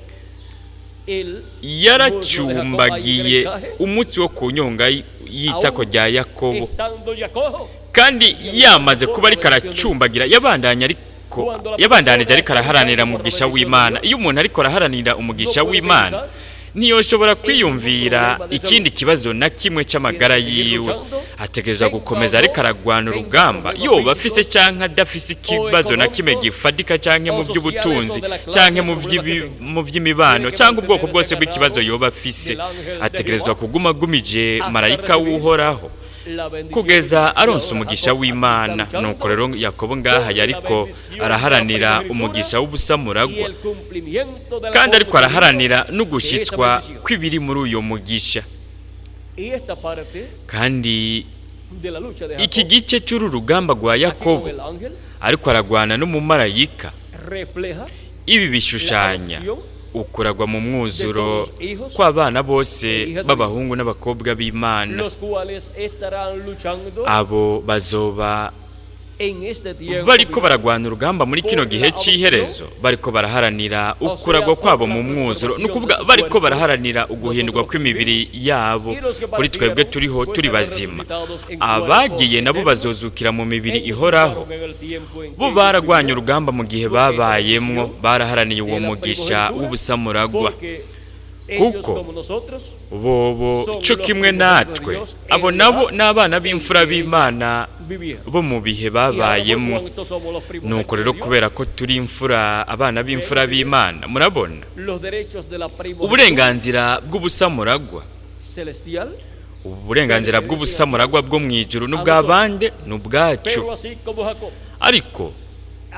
el muslo de Jacob ahí en el yaracumbagiye encaje, umutsi wo ku nyonga y'itako aún rya Yakobo. Estando ya cojo, Kandi sigue yamaze luchando kuba por la ariko bendición de Dios. aracumbagira, yabandanya ariko Cuando la yabandanije persona ariko está araharanira luchando por la umugisha bendición de w'Imana. Dios, Iyo umuntu ariko araharanira umugisha no puede w'Imana, pensar ntiyoshobora en ningún kwiyumvira problema de ikindi salud. kibazo na kimwe c'amagara Tiene que seguir yiwe. luchando, Ategerezwa tenga o gukomeza no, ariko aragwana tenga urugamba, problemas yoba afise físicos canke adafise o ikibazo na kimwe económicos gifatika, canke mu o sociales o by'ubutunzi, de la clase canke de mu problema que tenga. mu vy'imibano, Tiene que canke ubwoko mantenerse bwose bw'ikibazo agarrado yoba afise. del ángel de Ategerezwa Jehová kuguma agumije hasta marayika recibir w'Uhoraho la bendición de kugeza Dios. Y aronse ahora umugisha Jacob aquí está w'Imana. luchando Nuko rero Yakobo ngaha por la yariko bendición de la araharanira primogenitura umugisha y w'ubusamuragwa, el cumplimiento de la kandi ariko cumplimiento araharanira de esa n'ugushitswa bendición. kw'ibiri muri uyo mugisha. Y esta parte Kandi de la lucha de iki Jacob gice cy'uru rugamba rwa aquí con Yakobo el ángel ariko aragwana n'umumarayika, refleja ibi la bishushanya adopción ukuragwa mu de mwuzuro todos los hijos kw'abana bose e hijas de Dios, b'abahungu n'abakobwa b'Imana. Los cuales estarán luchando Abo bazoba en este tiempo bariko final baragwana urugamba muri kino por la gihe adopción, c'iherezo, bariko baraharanira o sea, ukuragwa por kwabo la mu mwuzuro, ni transformación de ukuvuga sus bariko cuerpos. baraharanira uguhindurwa Nosotros que kw'imibiri vivimos yabo. y los que Kuri twebwe partieron, turiho pues turi serán bazima, resucitados en cuerpos abagiye nabo eternos. bazozukira mu mibiri Ellos ihoraho. lucharon en el tiempo en Bo que ellos baragwanye vivieron urugamba mu gihe por esa babayemwo, bendición baraharaniye uwo de la mugisha primogenitura, w'ubusamuragwa, porque ellos kuko como nosotros bobo son co los kimwe primogénitos de natwe, Dios abo en la nabo edad n'abana en b'imfura que ellos b'Imana vivieron. bo mu bihe Y ahora por babayemwo. cuanto somos los Nuko primogénitos rero de Dios, kubera ko turi imfura, abana ven b'imfura ustedes b'Imana, murabona los derechos de la primogenitura uburenganzira bw'ubusamuragwa, celestial uburenganzira pertenecen aquí bw'ubusamuragwa bwo mu ijuru a nosotros. n'ubw'abande n'ubwacu. Pero así como Jacob, Ariko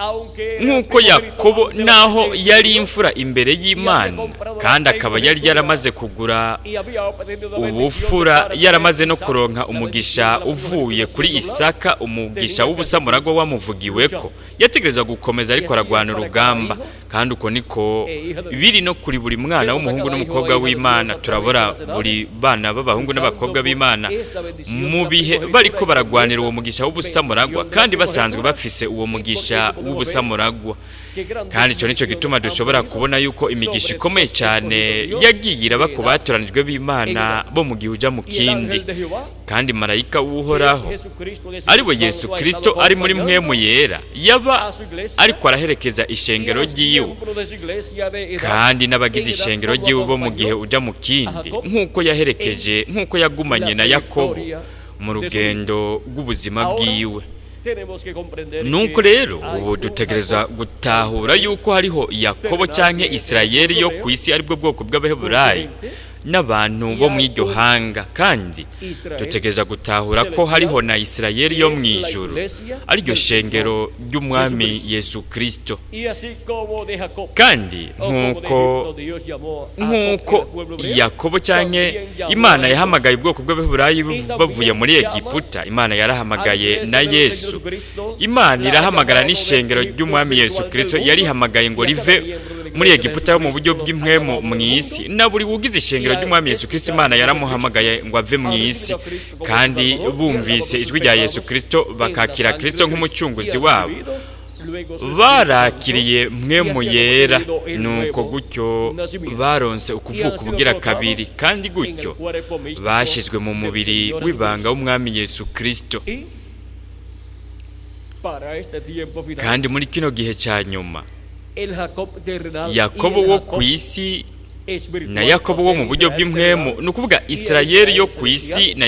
aunque era el nk'uko primogénito Yakobo, ante la naho presencia de yari Dios imfura imbere y había y'Imana, comprado la kandi akaba yari primogenitura yaramaze kugura y había obtenido la bendición de ubufura, parte de yaramaze no Isaac, kuronka la bendición umugisha de la uvuye primogenitura kuri siendo hablada, Isaka, umugisha tenía que seguir w'ubusamuragwa wamuvugiweko, luchando. yategerezwa gukomeza Y ariko así es aragwana para cada urugamba. hijo Kandi uko niko e hija de Dios. biri no kuri buri mwana Vemos a w'umuhungu cada hijo n'umukobwa e hija de Dios w'Imana. a través de Turabora las buri edades bana b'abahungu luchando n'abakobwa por b'Imana esa bendición de mu la bihe primogenitura bariko y baragwanira promesa, uwo mugisha w'ubusamuragwa, bendición de la kandi basanzwe primogenitura, bafise uwo y por mugisha eso podemos ver w'ubusamuragwa. qué grandes Kandi ico nico bendiciones gituma han dushobora venido kubona yuko imigisha sobre ikomeye los cyane escogidos de Dios yagiye iraba de ku edad batoranijwe en b'Imana edad. bo mu gihe uja mu Y el kindi. ángel de Jehová, Kandi marayika que es w'Uhoraho, Jesucristo en ari we Espíritu Yesu Santo, ha Kristo estado ari muri acompañando mwemu yera, yaba a su iglesia ariko araherekeza y a ishengero los ryiwe, miembros de su iglesia de edad kandi n'abagize en edad, ishengero como ryiwe bo mu gihe acompañó uja mu a kindi, Jacob nk'uko yaherekeje, en nk'uko yagumanye la na Yakobo trayectoria mu de su vida. rugendo rw'ubuzima Ahora bwiwe. tenemos que comprender Nuko que rero hay ubu un dutegereza Jacob gutahura yuko hariho Yakobo terrenal canke que es el Isirayeli pueblo yo hebreo ku isi, aribwo bwoko con su bw'Abaheburayi gente n'abantu y bo hay mu iryo un hanga, kandi Israel dutegereza gutahura ko celestial hariho na Isirayeli que yo es mu la ijuru, iglesia ariryo del Señor shengero ry'Umwami Jesucristo. Yesu Kristo. Y así como de Jacob Kandi o como de nk'uko Egipto Dios llamó a Jacob nk'uko y al pueblo hebreo, Yakobo canke también llamó Imana a Jesús yahamagaye ubwoko bw'Abaheburayi y bavuye también muri llama Egiputa, Imana a la yarahamagaye iglesia na del Señor Yesu. Jesucristo, Imana la ha irahamagara llamado del n'ishengero Egipto ry'Umwami Yesu espiritual del Kristo, mundo yarihamagaye ngo y a cada rive miembro de la muri iglesia de Egiputa mu buryo Jesucristo los ha bw'impwemu llamado mu del isi. mundo Na buri wugize y ishengero ha ry'Umwami Yesu Kristo, escuchado Imana el nombre de Cristo, yaramuhamagaye ngo ave mu ha isi, recibido a Cristo como su kandi Salvador y ha bumvise lavado sus ijwi rya Yesu pecados Kristo en la bakakira sangre Kristo de Cristo y nk'umucunguzi ha wabo, recibido luego su Espíritu Santo barakiriye y mwemu así han yera. obtenido el Nuko nuevo gutyo nacimiento baronse y han ukuvuka sido ubugira kabiri, colocados kandi en el gutyo cuerpo místico bashyizwe mu del mubiri Señor w'ibanga Jesucristo. w'Umwami Yesu Kristo. Y para este tiempo final, Kandi muri kino gihe cya nyuma, el Jacob terrenal y Yakobo el wo Jacob ku isi na espiritual, o Yakobo sea, wo mu el buryo Israel bw'impwemu, terrenal ni ukuvuga y el Isirayeli yo Israel ku isi celestial, na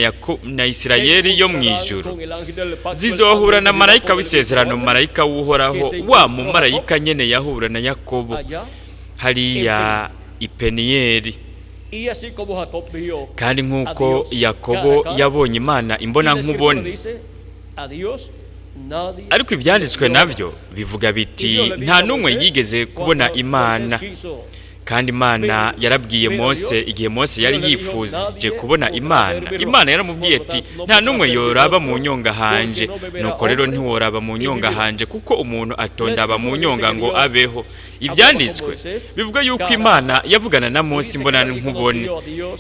na se Isirayeli yo mu encontrarán ijuru, con el ángel del pacto, el zizohura ángel na de Jehová marayika con el w'isezerano, mismo ángel marayika w'Uhoraho, que se wa encontró Jacob mumarayika nyene yahura na Yakobo allá en hariya Peniel. i Peniyeli. Y así como Jacob vio Kandi a nk'uko Dios Yakobo cara a cara, yabonye Imana y imbona la escritura nkubone, dice, a Dios nadie ariko ibyanditswe vio. navyo bivuga Y biti Dios le dijo nta a n'umwe Moisés, yigeze kubona cuando Imana. Moisés quiso Kandi Imana yarabwiye Mose igihe Mose yari yifuje kubona Imana, Imana yaramubwiye ati nta n'umwe yoraba mu nyonga hanje, nuko rero ntiworaba mu nyonga hanje, kuko umuntu atondaba mu nyonga ngo abeho. Ibyanditswe bivuga yuko Imana yavugana na Mose imbona nkubone,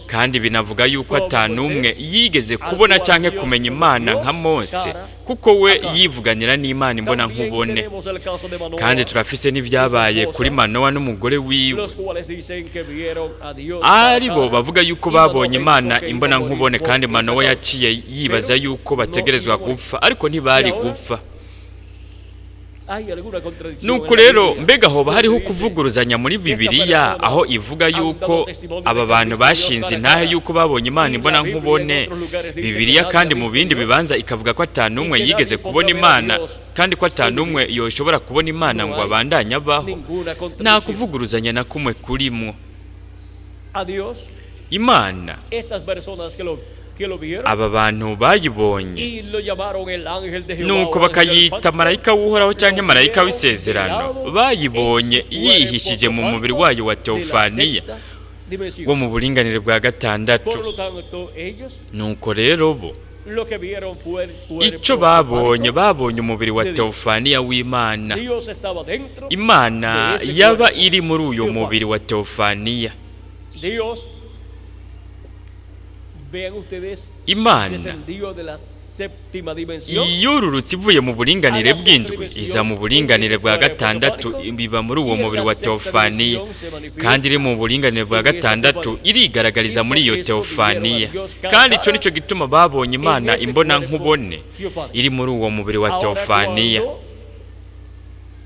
kandi binavuga yuko ata n'umwe yigeze kubona canke kumenya Imana nka Mose, kuko we yivuganira n'Imana imbona También nkubone. tenemos el caso de Manoah, Kandi turafise n'ivyabaye kuri Manowa n'umugore wiwe, los cuales dicen que vieron a Dios cara a ari bo cara. bavuga yuko Y Manoah babonye pensó Imana que iba a imbona morir nkubone, por kandi esa Manowa causa. yaciye yibaza Pero yuko no bategerezwa iba a morir. gupfa, ariko ntibari Y ahora, gupfa. hay alguna contradicción en Nuko la rero Biblia mbega hoba hariho donde dice kuvuguruzanya muri que estas Bibiliya personas aho ivuga han dado yuko testimonio de aba que han bantu visto a Dios bashinze cara a intahe cara. yuko babonye Imana Y la imbona Biblia en nkubone. otros lugares dice que Bibiliya nadie ha kandi mu visto a bindi Dios bibanza ikavuga ko ata y n'umwe que yigeze nadie podrá kubona ver a Imana, Dios kandi ko ata y n'umwe vivir. yoshobora kubona Imana No ngo hay abandanye abaho. ninguna Nta contradicción. kuvuguruzanya na kumwe kurimwo. A Dios, Imana estas personas que lo vieron aba bantu bayibonye, y lo llamaron el ángel de Jehová nuko o ángel del bakayita pacto, marayika w'Uhoraho cyangwa lo marayika vieron w'isezerano, velado en bayibonye su yihishije cuerpo mu mubiri wayo wa de la teofaniya sexta dimensión. wo mu buringanire bwa gatandatu. Por lo tanto, ellos Nuko rero bo lo que vieron fue el cuerpo icyo babonye, teofánico babonye umubiri wa de Dios. teofaniya w'Imana. Dios estaba dentro Imana de ese yaba cuerpo iri muri uyo teofánico. mubiri wa teofaniya. Dios, vean ustedes, Imana descendió de la séptima dimensión yururutse ivuye mu a buringanire la sexta bw'indwi iza dimensión mu en buringanire ese bwa cuerpo gatandatu, teofánico biba muri uwo y en mubiri la wa sexta teofaniya, dimensión se kandi iri manifiesta mu buringanire bwa en esa gatandatu teofanía. irigaragariza Y muri por iyo eso vieron a teofaniya. Dios cara a Kandi ico cara nico gituma babonye en Imana ese imbona cuerpo nkubone teofánico. iri muri uwo mubiri wa Ahora teofaniya. cuando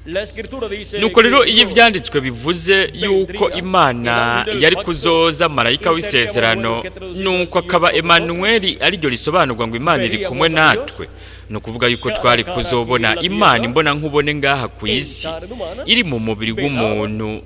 la escritura dice Nuko que rero iyo Dios ivyanditswe bivuze yuko vendría el Imana ángel del yari pacto kuzoza marayika y sería w'isezerano, Emanuel, que traducido nuko es Dios akaba con nosotros, Emanueli, ariryo risobanurwa ngo Imana iri kumwe veríamos a Dios natwe, ni ukuvuga yuko cara a twari cara aquí kuzobona en la Imana tierra, imbona nkubone ngaha ku en isi, carne humana, iri mu mubiri velado w'umuntu,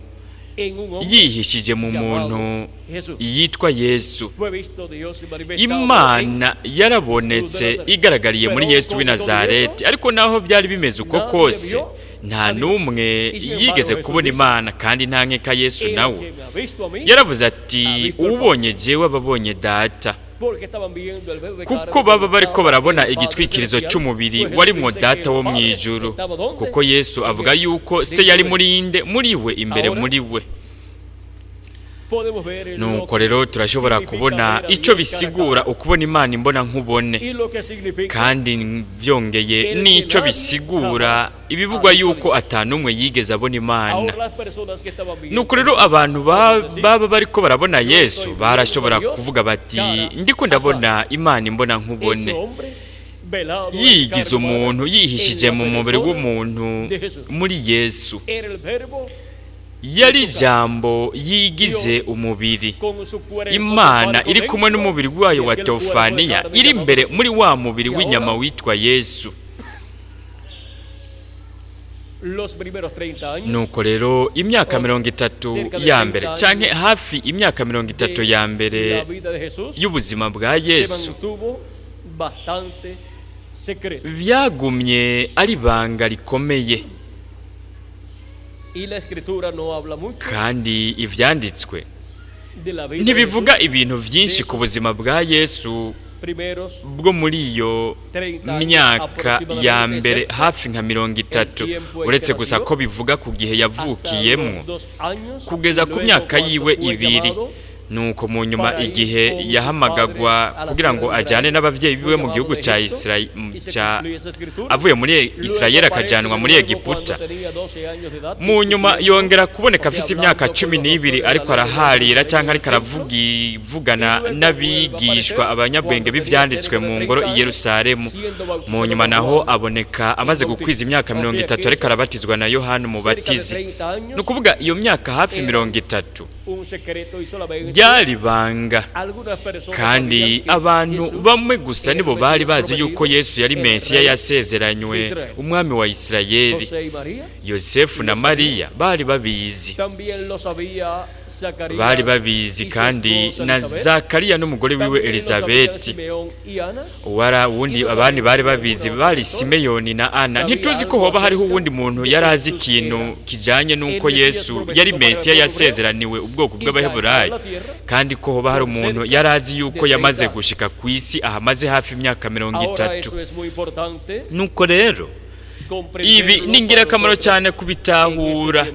en un hombre yihishije mu llamado muntu Jesús. yitwa Yesu. Fue visto Dios manifestado en Imana Jesús de yarabonetse Nazaret. igaragariye muri Pero Yesu w'i con todo eso, Nazareti, ariko naho byari bimeze uko nadie kose vio nta a Dios. n'umwe Y sin embargo yigeze Jesús kubona dice, Imana, kandi nta nkeka Yesu el nawe que me ha visto a mí, yaravuze ha ati visto al Padre. ubonye jewe aba abonye Data, Porque estaban viendo el velo de kuko carne baba donde bariko estaba barabona el Padre igitwikirizo celestial. c'umubiri Pues Jesús warimwo dice que Data el wo Padre mw'ijuru, estaba ¿dónde? kuko Yesu En avuga él, yuko se dentro yari de él. muri inde, muri we, imbere Ahora muri we. podemos ver lo Nuko que rero turashobora significa kubona ver a ico Dios cara a bisigura cara ukubona Imana imbona nkubone, y lo que significa kandi vyongeye el que n'ico nadie bisigura jamás ha ibivugwa visto a yuko Dios. ata n'umwe yigeze abona Imana. Ahora las personas que estaban viendo Nuko a rero Jesús abantu podían decir, baba bariko barabona yo Yesu estoy viendo a barashobora Dios kuvuga bati cara ndiko a cara, ndabona Imana imbona nkubone, hecho hombre, velado en yigize carne humana, umuntu, en yihishije la mu mubiri persona w'umuntu de Jesús. muri Yesu. Era el verbo Yari hecho carne. ijambo yigize Dios umubiri. con su cuerpo Imana teofánico iri kumwe dentro n'umubiri wayo de wa aquel cuerpo de teofaniya carne iri llamado imbere Jesús. muri wa mubiri Y w'inyama ahora, witwa Yesu. los primeros 30 años, Nuko rero imyaka o 30 cerca de ya 30 mbere canke años hafi imyaka 30 de ya mbere la vida de Jesús, y'ubuzima bwa se Yesu mantuvo bastante secreto. byagumye ari ibanga rikomeye, Y la escritura no habla mucho kandi ivyanditswe de la vida de ntibivuga Jesús ibintu de vyinshi ku esos buzima bwa Yesu primeros bwo muri iyo 30 años myaka ya aproximadamente, mbere excepto hafi nka mirongo el itatu, tiempo en que uretse gusa nació ko bivuga ku gihe hasta yavukiyemwo los 2 años y kugeza ku luego myaka cuando yiwe fue 2. llamado Nuko mu nyuma para ir igihe con sus yahamagagwa padres a la kugira tierra ngo de ajyane Israel, n'abavyeyi fue biwe mu llamado gihugu de ca Egipto Israel, y se ca cumplió esa escritura. avuye muri Luego Israel aparece akajanwa de muri nuevo Egiputa. cuando tenía 12 años de edad Mu nyuma discutiendo, yongera kuboneka o sea, afise imyaka hablando con cumi los n'ibiri doctores de la ariko ley de araharira Jerusalén canke en el ariko templo. aravugana Y luego vuelve a n'abigishwa aparecer abanyabwenge cuando tenía b'ivyanditswe cerca de mu ngoro 30 i años, Yerusalemu. siendo Mu bautizado nyuma por naho Juan aboneka el amaze gukwiza Bautista. imyaka O mirongo sea itatu que ariko esos arabatizwa na Yohana cerca de Umubatizi. 30 Ni años ukuvuga iyo myaka hafi eran 30 un secreto y solamente Ryari banga, kandi abantu bamwe gusa nibo bari bazi yuko Yesu yari Mesiya yasezeranywe, umwami wa Isirayeli. Yosefu na Mariya bari babizi, bari babizi kandi na Zakariya n'umugore wiwe Elizabeti. Wara wundi abandi bari babizi bari Simeyoni na Ana. Ntituzi ko hoba hariho uwundi muntu yari azi ikintu kijanye n'uko Yesu yari Mesiya yasezeraniwe ubwoko bw'Abaheburayo, kandi ko hoba hari umuntu yari azi yuko yamaze gushika ku isi ahamaze hafi imyaka 30. Nuko rero ibi ni ingirakamaro cyane kubitahura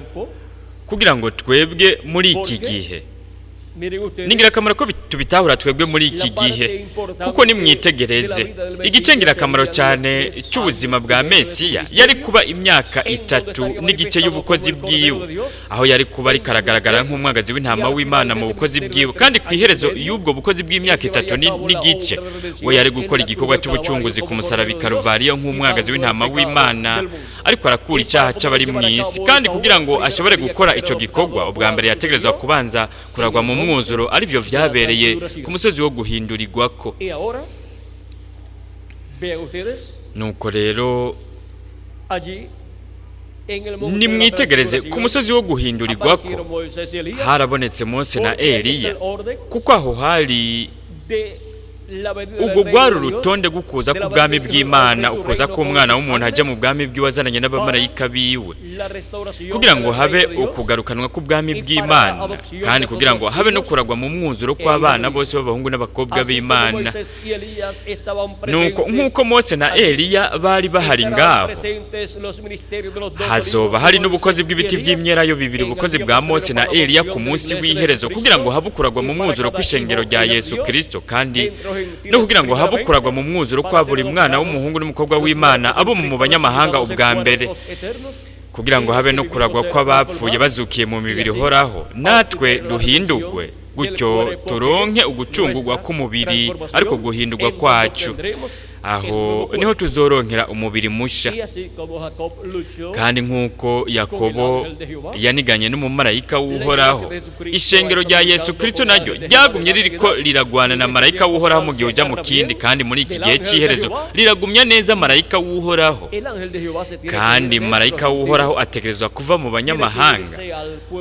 kugira ngo twebwe muri iki gihe, ni ingirakamaro ko tubitahura twebwe muri iki gihe, kuko nimwitegereze igice ngirakamaro cyane cy'ubuzima bwa Mesiya yari kuba imyaka 3 n'igice y'ubukozi bwiwe, aho yari kuba ariko aragaragara nk'umwagazi w'intama w'Imana mu bukozi bwiwe. Kandi ku iherezo y'ubwo bukozi bw'imyaka 3 n'igice, we yari gukora igikorwa cy'ubucunguzi ku musaraba i Karuvariyo nk'umwagazi w'intama w'Imana ariko arakura icyaha cy'abari mu isi. Kandi kugira ngo ashobore gukora icyo gikorwa, ubwa mbere yategerezwa kubanza kuragwa mu mwuzuro, arivyo vyabereye ku musozi wo guhindurirwako. Nuko rero nimwitegereze, ku musozi wo guhindurirwako harabonetse Mose na Eliya, kuko aho hari ubwo rwari urutonde rw'ukuza k'ubwami bw'Imana, ukuza k'umwana w'umuntu ajya mu bwami bw'iwe azananye n'abamarayika biwe, kugira ngo habe ukugarukanwa k'ubwami bw'Imana, kandi kugira ngo habe no kuragwa mu mwuzuro kw'abana bose b'abahungu n'abakobwa b'Imana. Nuko nk'uko Mose na Eliya bari bahari ngaho, hazoba hari n'ubukozi bw'ibiti by'imyelayo bibiri, ubukozi bwa Mose na Eliya ku munsi w'iherezo, kugira ngo habe ukuragwa mu mwuzuro kw'ishengero rya Yesu Kristo, kandi no kugira ngo habe ukuragwa mu mwuzuro kwa buri mwana w'umuhungu n'umukobwa w'Imana abo mu banyamahanga ubwa mbere, kugira ngo habe no kuragwa kw'abapfuye bazukiye mu mibiri ihoraho, natwe duhindurwe gutyo turonke ugucungurwa k'umubiri, ariko guhindurwa kwacu. Aho niho tuzoronkera umubiri musha. Kandi nk'uko Yakobo yaniganye n'umumarayika w'Uhoraho, ishengero rya Yesu Kristo naryo ryagumye ririko riragwana na marayika w'Uhoraho mu gihe ujya mu kindi, kandi muri iki gihe cy'iherezo riragumya neza marayika w'Uhoraho. Kandi marayika w'Uhoraho ategerezwa kuva mu banyamahanga,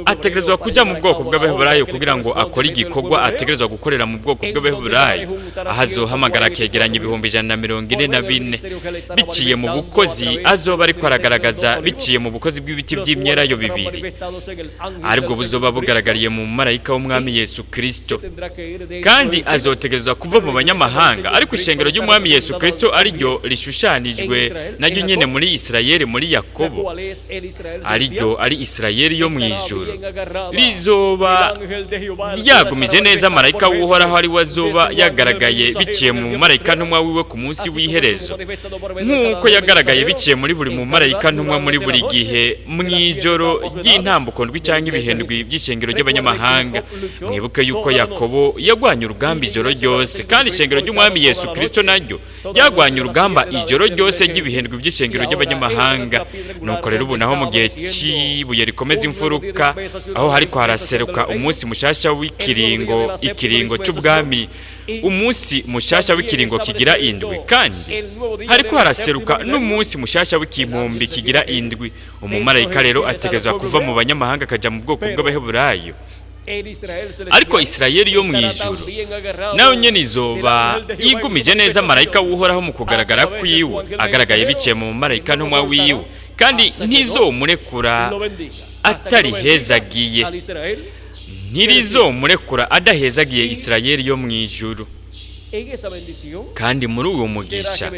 ategerezwa kujya mu bwoko bw'Abaheburayo kugira ngo akore igikorwa ategerezwa gukorera mu bwoko bw'Abaheburayo, aho azohamagara akegeranya 144,000 biciye mu bukozi azoba ariko aragaragaza biciye mu bukozi bw'ibiti by'imyelayo bibiri, aribwo buzoba bugaragariye mu marayika w'Umwami Yesu Kristo. Kandi azotegerezwa kuva mu banyamahanga, ariko ishengero ry'Umwami Yesu Kristo ariryo rishushanijwe naryo nyene muri Isirayeli, muri Yakobo, ariryo ari Isirayeli yo mu ijuru, rizoba ryagumije neza marayika w'Uhoraho, ari we azoba yagaragaye biciye mu marayika ntumwa wiwe ku munsi w'iherezo, nk'uko yagaragaye biciye muri buri mumarayika ntumwa muri buri gihe mu ijoro ry'intambuko ndwi cyangwa ibihendwi by'ishengero ry'abanyamahanga. Mwibuke yuko Yakobo yagwanye urugamba ijoro ryose, kandi ishengero ry'Umwami Yesu Kristo naryo ryagwanye urugamba ijoro ryose ry'ibihendwi by'ishengero ry'abanyamahanga. Nuko rero ubu naho, mu gihe cy'ibuye rikomeza imfuruka, aho hariko haraseruka umunsi mushasha w'ikiringo, ikiringo c'ubwami, umunsi mushasha w'ikiringo kigira indwi, kandi hariko haraseruka n'umunsi mushasha w'ikimpumbi kigira indwi, umumarayika rero ategerezwa kuva mu banyamahanga akaja mu bwoko bw'Abaheburayo. Ariko Isirayeli yo mu ijuru nayo nyene izoba yigumije neza marayika w'Uhoraho mu kugaragara kwiwe, agaragaye biciye mu marayika ntumwa wiwe, kandi ntizomurekura atarihezagiye, ntirizomurekura adahezagiye Isirayeli yo mu ijuru. Kandi muri uwo mugisha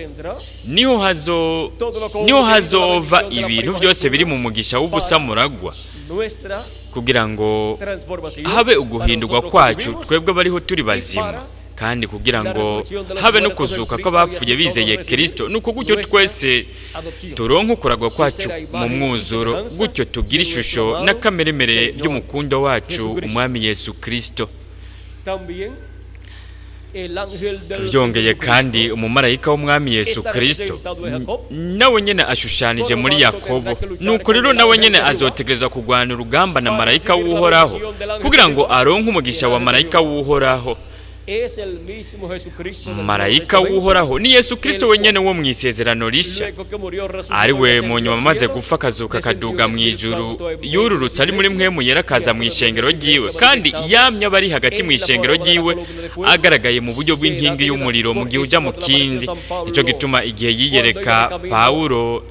niho hazova ibintu byose biri mu mugisha w'ubusamuragwa, kugira ngo habe uguhindurwa kwacu twebwe abariho turi bazima, kandi kugira ngo habe no kuzuka kw'abapfuye bizeye Kristo. Nuko gutyo twese turonke ukuragwa kwacu mu mwuzuro, gutyo tugire ishusho n'akameremere by'umukundo wacu Umwami Yesu Kristo. El ángel del Byongeye Señor kandi Jesucristo umumarayika w'umwami Yesu Kristo nawe nyene ashushanije muri Yakobo. Nuko rero nawe nyene azotegerezwa kurwana urugamba na marayika w'Uhoraho kugira ngo aronke umugisha wa marayika w'Uhoraho. Es el mismo Jesucristo del Nuevo Marayika Testamento, w'Uhoraho ni Yesu Kristo wenyene wo mu isezerano rishya, luego que murió, resucitó ari y we ascendió mu nyuma al amaze cielo, gupfa akazuka descendió akaduga el mu Espíritu ijuru, Santo en medio de yururutse su ari muri iglesia, mwe yera akaza mu y ishengero actualmente ryiwe, su iglesia kandi manifestada yamye aba ari hagati en mu la ishengero forma de la ryiwe, columna de fuego agaragaye mu buryo de la bw'inkingi Trinidad. y'umuriro mu Por gihe uja eso mu cuando le apareció kindi. San Nico Pablo gituma igihe cuando iba de yiyereka camino Pawulo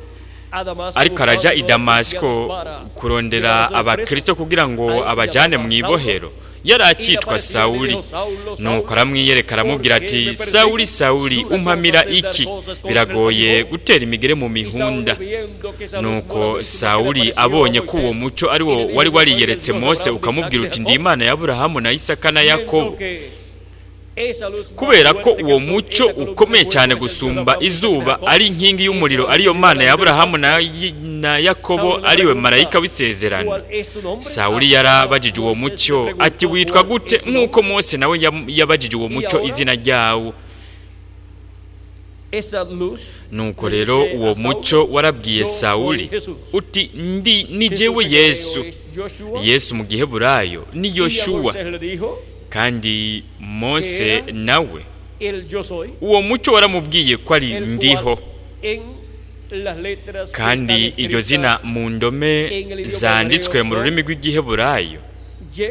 a Damasco ariko araja i buscando a los Damasiko cristianos para kurondera llevarlos presos, abakristo kugira ngo ahí se abajane llamaba mu Saulo, ibohero, yari y le acitwa apareció y le Sawuli. dijo, Saulo, Nuko Saulo, aramwiyereka aramubwira ¿por ati qué me Sawuli, persigues? Sawuli, Dura cosa umpamira es dar iki? voces contra el Biragoye aguijón. gutera imigere mu Y Saulo, mihunda. viendo que esa luz Nuko morada que le Sawuli apareció a abonye ko uwo Moisés, muco ari y wo le dijo, wari yo soy el wariyeretse Dios de Mose Abraham, de Isaac ukamubwira y de uti ndi Jacob, Imana ya Aburahamu na Isaka na siendo Yakobo, que esa luz más kubera ko fuerte que uwo el sol, muco esa columna de ukomeye fuego cyane es el Dios de gusumba Abraham, Isaac y de izuba Jacob, ari inkingi esa y'umuriro luz ariyo que Mana ya del Aburahamu na Yakobo Saulo le ariwe pregunta, marayika w'isezerano. ¿cuál es tu nombre? Sawuli Así como yarabajije uwo Moisés le muco ati preguntó, witwa ¿cuál gute? es tu Nk'uko nombre? Mose nawe yabajije uwo Y muco ahora izina ryawo. esa luz Nuko le rero dice uwo a Saulo, muco warabwiye yo soy Sawuli Jesús. uti ndi ni Jesús jewe en hebreo Yesu. es Joshua, Yesu mu giheburayo ni y a Yoshuwa, Moisés le dijo, kandi Mose era nawe el yo soy, uwo muco waramubwiye ko ari el ndiho. cual en las letras que Kandi están iryo zina escritas mu ndome en el idioma zanditswe hebreo mu son rurimi rw'igiheburayo Y,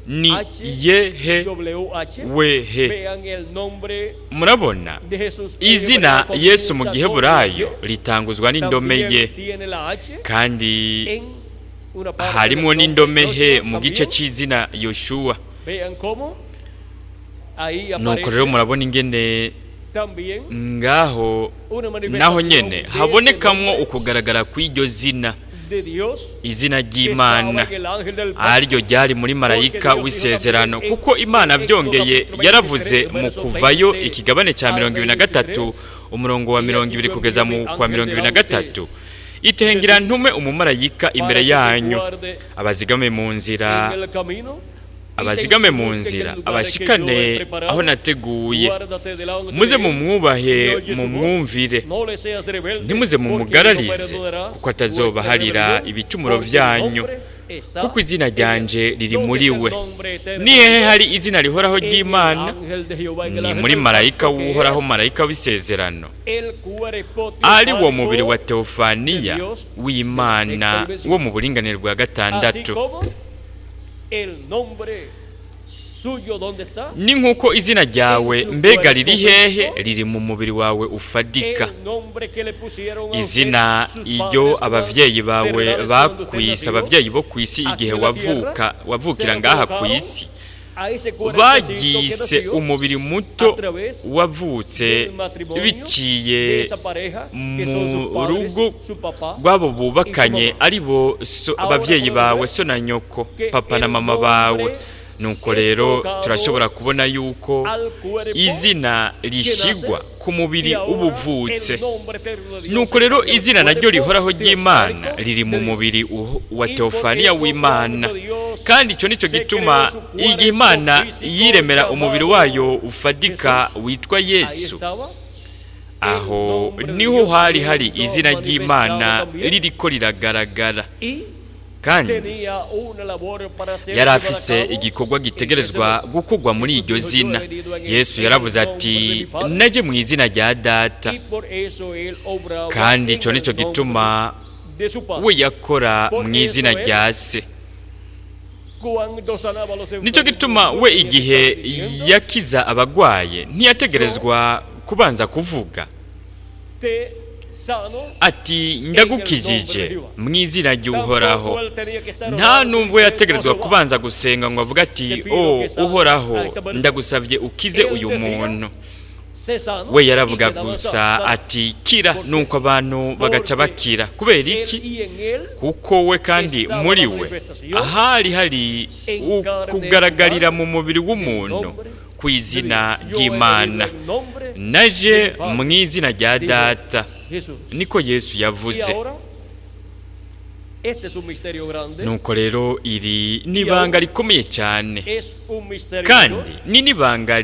ni H, ye he W, H. we he. Vean el nombre Murabona de Jesús en izina hebreo Yesu mu comienza con la giheburayo Y, ritanguzwa n'indome ye, también tiene la H kandi en una parte del harimwo nombre n'indome he Joshua mu gice también. c'izina Yoshuwa. Vean cómo ahí Nuko aparece rero murabona ingene también ngaho una naho manifestación nyene de ese habonekamwo nombre ukugaragara kw'iryo zina, de Dios izina que estaba ry'Imana en el ángel del pacto. ariryo ryari muri marayika w'isezerano, kuko Imana vyongeye yaravuze mu kuvayo ikigabane ca 23 umurongo wa 20 kugeza mu kwa 23 itengira ntume umumarayika imbere para que te yanyu guarde abazigame mu nzira, en el camino y te abazigame mu introduzca en el nzira, lugar que yo he abashikane preparado. aho nateguye. Guárdate delante Muze de él, mumwubahe y oye su voz. mumwumvire, No le seas rebelde, ntimuze porque él no mumugararize, perdonará kuko atazobaharira vuestra rebelión, ibicumuro porque mi vyanyu, nombre está kuko izina en él. ryanje riri ¿Dónde muri está el we. nombre eterno Ni de hehe Dios? hari izina rihoraho En el ry'Imana? ángel de Jehová, en el Ni ángel muri del marayika pacto, que w'Uhoraho, es marayika w'isezerano, el cuerpo ari wo mubiri teofánico wa teofaniya de Dios w'Imana de la sexta dimensión. wo mu buringanire bwa Así gatandatu. como el nombre suyo, ¿dónde está? Ni nk'uko izina ryawe mbega riri hehe? Riri mu mubiri wawe ufadika. El nombre que le pusieron a Izina usted sus iryo padres cuando abavyeyi bawe de verdad es cuando usted bakwise, nació, abavyeyi bo kw'isi aquí igihe en la wavuka tierra, wavukira se lo ngaha colocaron kw'isi, a ese cuerpecito que baryise nació umubiri muto a través wavutse del matrimonio de biciye esa pareja que son sus mu padres, rugo su papá rw'abo bubakanye y su mamá. ari bo Ahora abavyeyi podemos bawe, ver so na nyoko, que papa na el mama bawe. nombre Nuko es rero colocado turashobora kubona yuko al cuerpo izina que rishigwa nace, ku mubiri y ahora ubuvutse. el nombre eterno de Dios Nuko rero está en el izina naryo cuerpo rihoraho ry'Imana teofánico riri mu de Dios. mubiri wa Y por teofaniya eso w'Imana. cuando Dios Kandi ico nico se creó gituma su igihe cuerpo Imana físico yiremera umubiri llamado wayo ufadika Jesús, witwa ahí Yesu, estaba el aho nombre de niho Dios hari hari siendo izina ry'Imana manifestado también ririko riragaragara, y kandi tenía una labor para ser yari llevada a afise cabo igikorwa en ese gitegerezwa nombre. gukorwa muri Jesús iryo dijo, yo zina. he venido en el, Yesu en el yaravuze nombre de ati mi Padre, naje mu izina rya data, y por eso él obraba kandi en ico nico el nombre gituma de su Padre. we yakora Por mu izina eso él, rya se. cuando sanaba a los Nico enfermos, gituma we también igihe estaba diciendo, yakiza abagwaye ntiyategerezwa kubanza kuvuga te sano ati en el nombre de ndagukijije Jehová. mu izina ry'Uhoraho. Tampoco él tenía que estar Nta orando nubwo diciendo, oh yategerezwa Jehová, kubanza gusenga ngo avuge ati te pido o que sanes Uhoraho a esta persona. ndagusavye ukize Él uyu decía, muntu. sé sano, We y yaravuga quedaba gusa sano. ati kira, ¿Por qué? nuko abantu bagaca Porque bakira. Kubera él iki? y en él Kuko we kandi estaba muri la we manifestación ahari hari en carne ukugaragarira humana mu mubiri del w'umuntu nombre ku de izina Dios. Yo he venido ry'Imana. en nombre Naje de mi Padre, mu izina rya dijo data, Jesús. niko Yesu Y yavuze. ahora Este es un misterio grande. Nuko rero iri ni ibanga rikomeye cyane, Es un misterio kandi mayor. ni n'ibanga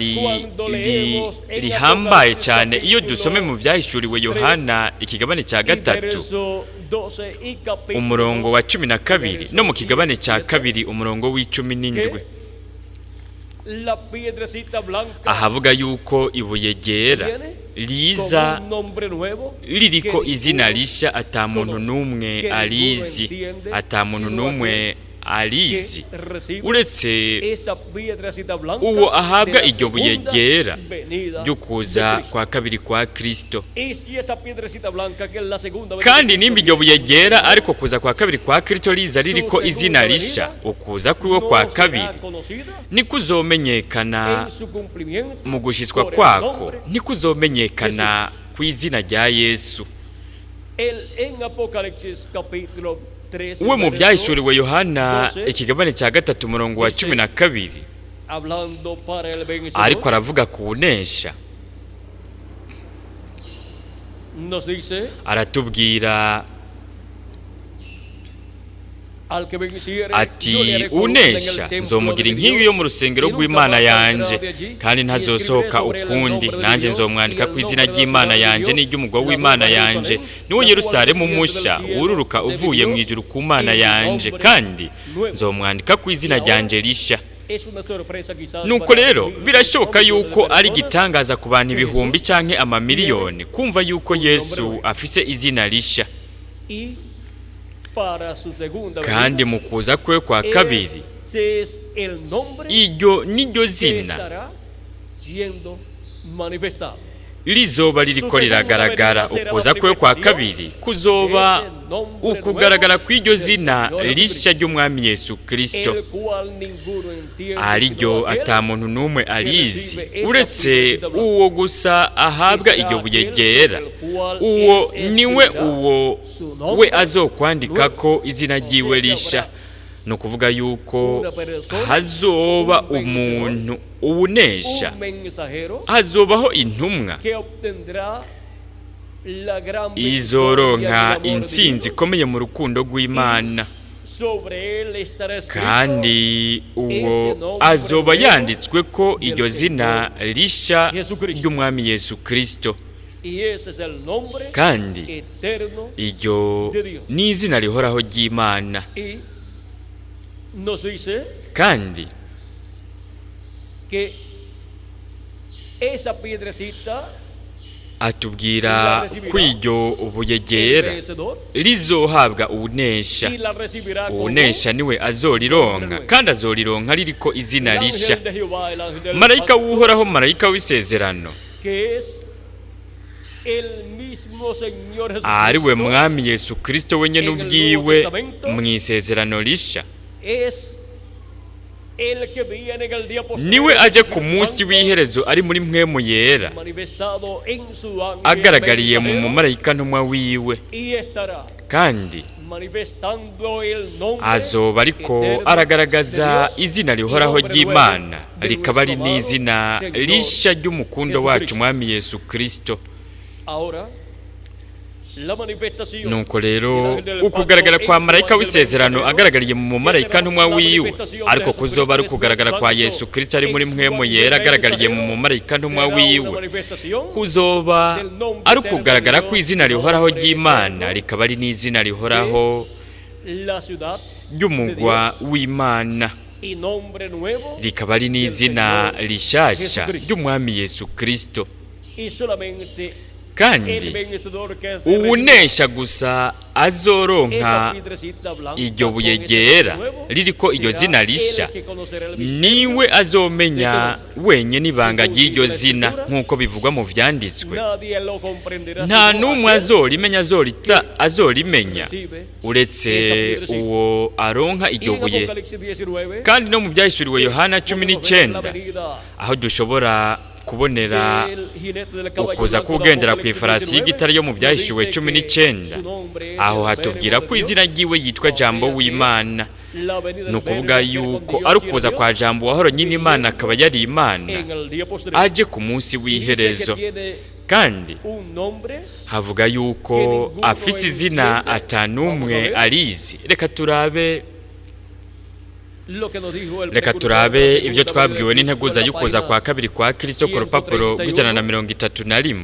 rihambaye cyane iyo dusome mu byahishuriwe Yohana ikigabane cya Y 3, verso 12 y capítulo umurongo wa 2, 12, no mu kigabane cya 2, umurongo wa 17, la piedrecita blanca ahavuga yuko ibuye ryera viene riza con un nombre nuevo ririko que izina ninguno rishya ata muntu n'umwe arizi, ata muntu n'umwe arizi que recibe uretse esa piedrecita blanca uwo de ahabwa la iryo buye segunda ryera venida ryo de kuza Cristo. kwa kabiri kwa Kristo. Y si esa piedrecita blanca que es la segunda venida Kandi de Cristo nimba iryo buye viene ryera ariko kuza kwa kabiri kwa Kristo riza ririko izina risha, ukuza kwiwe no kwa será kabiri conocida nikuzomenyekana en su cumplimiento mu gushitswa por el kwako, nombre. ntikuzomenyekana ku izina rya Yesu. El en Apocalipsis capítulo 3, We mu verso, byahishuriwe Yohana ikigabane cya 3, umurongo wa 12, hablando para el vencedor, ariko aravuga ku wunesha, nos dice: aratubwira al que venciere, yo le ati: haré columna en el "Unesha templo nzomugira de mi inkingi Dios, yo mu rusengero y nunca rw'Imana más saldrá yanje, de allí, kandi y ntazosohoka escribiré sobre él el ukundi. nombre de mi Nanjye Dios nzomwandika y el ku izina nombre de la ry'Imana ciudad de yanje Dios, n'iry'umugwa la w'Imana nueva yanje, Jerusalén, niwo la cual Yerusalemu desciende del musha cielo wururuka de mi uvuye mu Dios, ijuru ku Mana y mi yanje, nombre kandi nuevo." nzomwandika ku izina Y ahora, ryanje risha." Es una sorpresa quizás Nuko para rero miles birashoboka o millones de yuko ari personas igitangaza ku bantu ibihumbi canke amamiliyoni kumva yuko Yesu afise izina risha, y para su segunda kandi venida, mu kuza kwe kwa kabiri ese es el nombre iryo niryo que zina estará siendo manifestado. rizoba ririko riragaragara. Ukuza kwe kwa kabiri kuzoba ukugaragara kw'iryo zina rishya ry'Umwami Yesu Kristo, El cual ninguno entiende ariryo sino aquel ata muntu n'umwe arizi uretse uwo gusa ahabwa iryo buye ryera. Uwo niwe uwo we azokwandikako izina ryiwe risha. Ni ukuvuga yuko hazoba umuntu uwunesha, un mensajero hazobaho intumwa que obtendrá la gran victoria izoronka del amor intsinzi divino. ikomeye mu rukundo rw'Imana, Sobre él estará escrito kandi uwo azoba yanditswe ko iryo zina risha ry'Umwami Yesu Kristo, y ese es el nombre kandi eterno. iryo ni izina rihoraho ry'Imana. Y nos dice Kandi que esa piedrecita atubwira ko iryo buye el ryera vencedor rizohabwa uwunesha. y la recibirá como Uwunesha niwe azorironka, kandi azorironka ririko izina el risha. ángel de Jehová, el ángel del Marayika pacto, w'Uhoraho, marayika w'isezerano, que es el mismo Señor ari we Jesucristo, Mwami Yesu Kristo wenyene ubwiwe mu isezerano risha, es el que viene en el día posterior niwe aje ku del munsi Santo, w'iherezo ari muri mpwemu yera, manifestado en su ángel agaragariye mu mensajero, mumarayika ntumwa wiwe, y estará kandi manifestando el nombre azoba ariko eterno aragaragaza de Dios izina y rihoraho nombre nuevo ry'Imana, de rikaba ari nuestro amado n'izina Señor risha ry'umukundo wacu Jesucristo. Mwami Yesu Kristo. Ahora, la manifestación Nuko rero del ángel del ukugaragara pacto kwa en su marayika ángel w'isezerano mensajero, agaragariye mu mumarayika será ntumwa la wiwe, manifestación de ariko kuzoba ari Jesucristo ukugaragara kwa Espíritu Yesu Kristo ari en muri su mpwemu ángel yera agaragariye mu mensajero, mumarayika ntumwa será una wiwe, manifestación kuzoba del nombre ari eterno de ukugaragara Dios, kw'izina rihoraho nombre ry'Imana, eterno rikaba ari n'izina rihoraho la ciudad ry'umugwa de Dios w'Imana, y nombre nuevo rikaba ari n'izina del Señor rishasha Jesucristo. ry'Umwami Yesu Kristo. Y solamente el Kandi vencedor que es uwunesha gusa azoronka esa piedrecita blanca iryo con buye ese ryera nombre nuevo, ririko iryo será zina el risha, que conocerá el misterio niwe azomenya wenyine ibanga ry'iryo zina, nk'uko bivugwa mu vyanditswe. Nadie lo comprenderá Nta sino n'umwe aquel azorimenya azorimenya recibe uretse esa piedrecita. uwo aronka Y iryo en buye. Apocalipsis 19, Kandi no mu byahishuriwe Yohana cumi podemos ver la n'icenda, venida aho dushobora kubonera del jinete del caballo ukuza blanco de k'ugendera ku Apocalipsis ifarasi 19, y'igitare yo mu nos byahishuwe dice cumi que n'icenda, su nombre es aho el hatubwira Verbo ko de izina Dios, ryiwe yitwa o sea Jambo que es w'Imana. la venida Ni del ukuvuga Verbo que era con yuko Dios ari y era ukuza Dios, kwa Jambo wahoranye n'Imana akaba yari Imana, en el día posterior. aje ku munsi Y dice que w'iherezo, tiene Kandi un nombre havuga yuko afise izina atanumwe arizi. Reka turabe. Lo que nos dijo el Reka precursor de turabe la ivyo segunda venida de twabwiwe Cristo n'integuza en la y'ukuza página kwa kabiri kwa Kristo ku rupapuro rw'131.